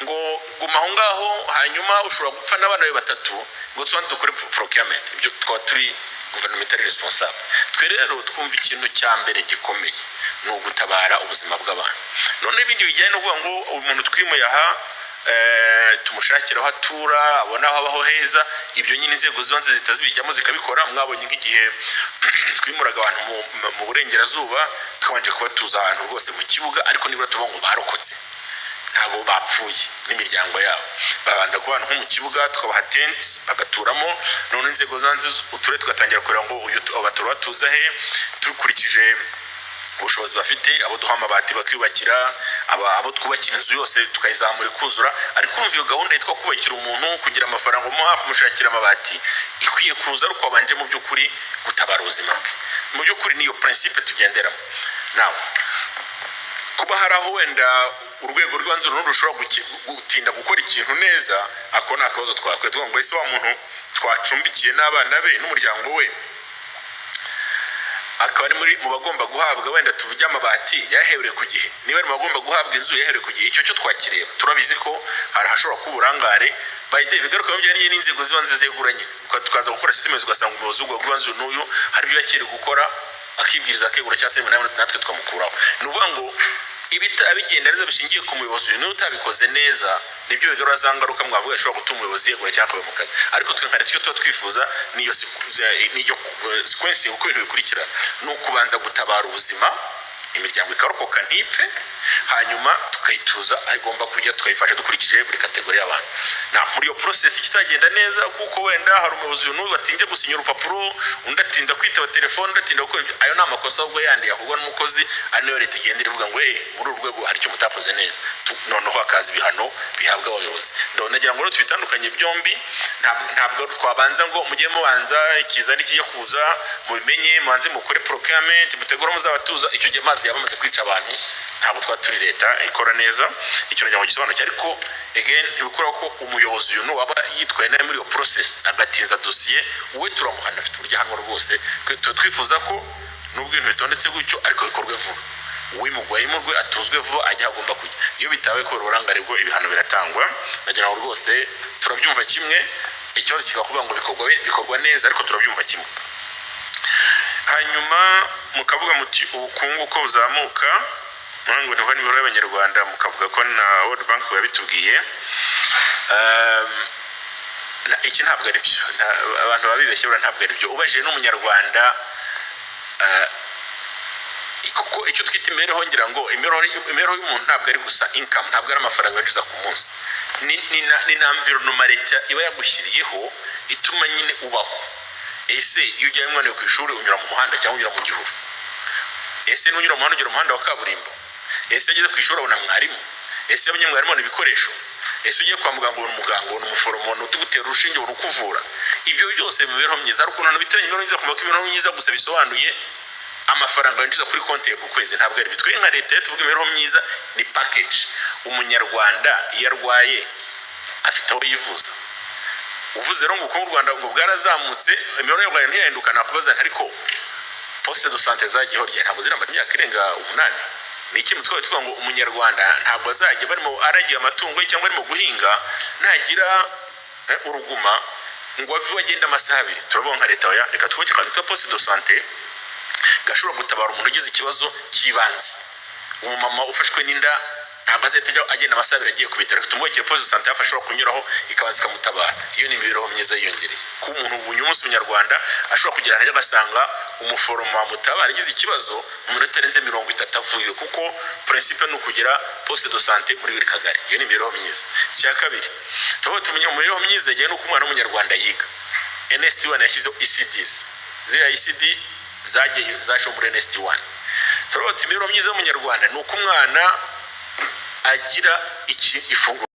ngo guma aho ngaho, hanyuma ushobora gupfa n'abana bawe batatu, ngo tubanze dukore procurement. Ibyo twaba turi gouvernementally responsable. Twe rero twumva ikintu cya mbere gikomeye ni ugutabara ubuzima bw'abantu. None ibindi bijyanye no kuvuga ngo umuntu twimuye aha, tumushakire aho atura, abone aho abaho heza, ibyo nyine inzego z'ibanze zihita zibijyamo zikabikora. Mwabonye nk'igihe twimuraga abantu mu burengerazuba, twabanje kubatuza ahantu rwose mu kibuga, ariko nibura tuvuga ngo barokotse, ntabwo bapfuye n'imiryango yabo. Babanza kubana nko mu kibuga, tukabaha tente bagaturamo. None inzego z'ibanze, uturere, tugatangira kureba ngo uyu abatura batuza he, dukurikije ubushobozi bafite. Abo duha amabati bakiyubakira, abo twubakira inzu yose tukayizamura ikuzura. Ariko urumva iyo gahunda yitwa kubakira umuntu, kugira amafaranga umuha, kumushakira amabati, ikwiye kuza ariko wabanje mu by'ukuri gutabara ubuzima bwe. Mu by'ukuri niyo principe tugenderamo. Nawe kuba hari aho wenda urwego rw'ibanze uru rushobora gutinda gukora ikintu neza, ako ni akabazo twakwiye tuvuga ngo ese wa muntu twacumbikiye n'abana be n'umuryango we, akaba ari muri mu bagomba guhabwa wenda tuvuge amabati, yaherewe ku gihe? Niba ari mu bagomba guhabwa inzu, yaherewe ku gihe? Icyo cyo twakireba. Turabizi ko hari ahashobora kuba uburangare. By the way, bigaruka mu bijyanye n'inzego z'ibanze zeguranye, tukaza gukora system, ugasanga umuyobozi w'urwego rw'ibanze uyu n'uyu hari ibyo yakiriye gukora, akibwiriza akegura, cyangwa se natwe tukamukuraho. Ni ukuvuga ngo bigenda neza bishingiye ku muyobozi uyu niba utabikoze neza, nibyo bigarura za ngaruka mwavuga ishobora gutuma umuyobozi yegura cyangwa akava mu kazi. Ariko twe nka leta icyo tuba twifuza niyo niyo sequencing, uko ibintu bikurikirana, ni ukubanza gutabara ubuzima, imiryango ikarokoka ntipfe, hanyuma tukayituza aho igomba kujya, tukayifasha dukurikije buri category y'abantu. Na muri iyo process ikitagenda neza, kuko wenda hari umuyobozi uyu n'uyu batinze gusinya urupapuro, undi atinda kwitaba telefone, undi atinda gukora ibyo, ayo ni amakosa ahubwo yandi yakorwa n'umukozi, ari nayo leta igenda ivuga ngo: "Eh, muri uru rwego hari icyo mutakoze neza." Noneho hakaza ibihano bihabwa abayobozi. Nagira ngo rero tubitandukanye byombi. Ntabwo twabanza ngo mujye mubanza ikiza nikijya kuza mubimenye, mubanze mukore procurement, mutegure muzabatuza. Icyo gihe amazi yaba amaze kwica abantu, ntabwo twaba turi leta ikora neza. Icyo nagira ngo gisobanuke. Ariko again, ntibikuraho ko umuyobozi uyu waba yitwaye nabi muri iyo process, agatinza dosiye, we turamuhana, afite uburyo ahanwa rwose. Tuba twifuza ko nubwo ibintu bitondetse gutyo, ariko bikorwe vuba. Uwimurwa yimurwe, atuzwe vuba, ajya aho agomba kujya. Iyo bitabaye kubera uburangare bwo, ibihano biratangwa. Nagira ngo rwose turabyumva kimwe. Ikibazo kikakuvuga ngo bikorwa neza, ariko turabyumva kimwe. Hanyuma mukavuga muti ubukungu uko buzamuka, ngo niho n'imibereho y'Abanyarwanda, mukavuga ko na World Bank yabitubwiye. Iki ntabwo ari byo. Abantu babibeshye buriya, ntabwo ari byo. Ubajije n'Umunyarwanda, kuko icyo twita imibereho, ngira ngo imibereho y'umuntu ntabwo ari gusa income, ntabwo ari amafaranga winjiza ku munsi, ni na environment leta iba yagushyiriyeho ituma nyine ubaho. Ese iyo ujyanye umwana ku ishuri unyura mu muhanda cyangwa unyura mu gihuru? Ese nunyura mu muhanda, ugera umuhanda wa kaburimbo? Ese iyo ugeze ku ishuri ubona mwarimu? Ese iyo abonye mwarimu ubona ibikoresho? Ese ugiye kwa muganga ubona umuganga, ubona umuforomo, ubona utugutera urushinge, ubona ukuvura? Ibyo byose mu mibereho myiza. Hari ukuntu abantu bitiranya imibereho myiza, kumva ko imibereho myiza gusa bisobanuye amafaranga winjiza kuri konti ku kwezi. Ntabwo ari bitwe. Nka leta, iyo tuvuga imibereho myiza, ni package. Umunyarwanda iyo arwaye afite aho yivuza. Uvuze rero ngo ubukungu bw'u Rwanda ngo bwarazamutse, imibereho y'u Rwanda ntiyahinduka, nakubaza nti: ariko poste de santé zagiyeho ryari? Ntabwo ziramara imyaka irenga 8. Ni iki mutwe tuvuga ngo Umunyarwanda ntabwo azajya barimo aragiye amatungo ye cyangwa arimo guhinga, nagira uruguma ngo ave iwe agende amasaha 2? Turavuga nka leta: oya, reka twubake akantu kitwa poste de santé gashobora gutabara umuntu ugize ikibazo cy'ibanze. Umumama ufashwe n'inda ntabwo azahita ajya agenda amasaha 2 agiye ku bitaro. Reka tumwubakire poste de santé hafi ashobora kunyuraho, ikabanza ikamutabara. Iyo ni imibereho myiza yiyongereye, kuba umuntu uyu munsi Umunyarwanda ashobora kugera ahantu agasanga umuforomo wamutabara agize ikibazo mu minota itarenze 30 avuye, kuko principe ni ukugira poste de santé muri buri kagari. Iyo ni imibereho myiza. Icya kabiri tuba tumenye mu mibereho myiza yagiye nuko umwana w'Umunyarwanda yiga. NST 1 yashyizeho ECDs. Ziriya ECD zagiye zaje muri NST 1. Turavuga tuti imibereho myiza y'Umunyarwanda ni uko umwana agira iki ifunguro.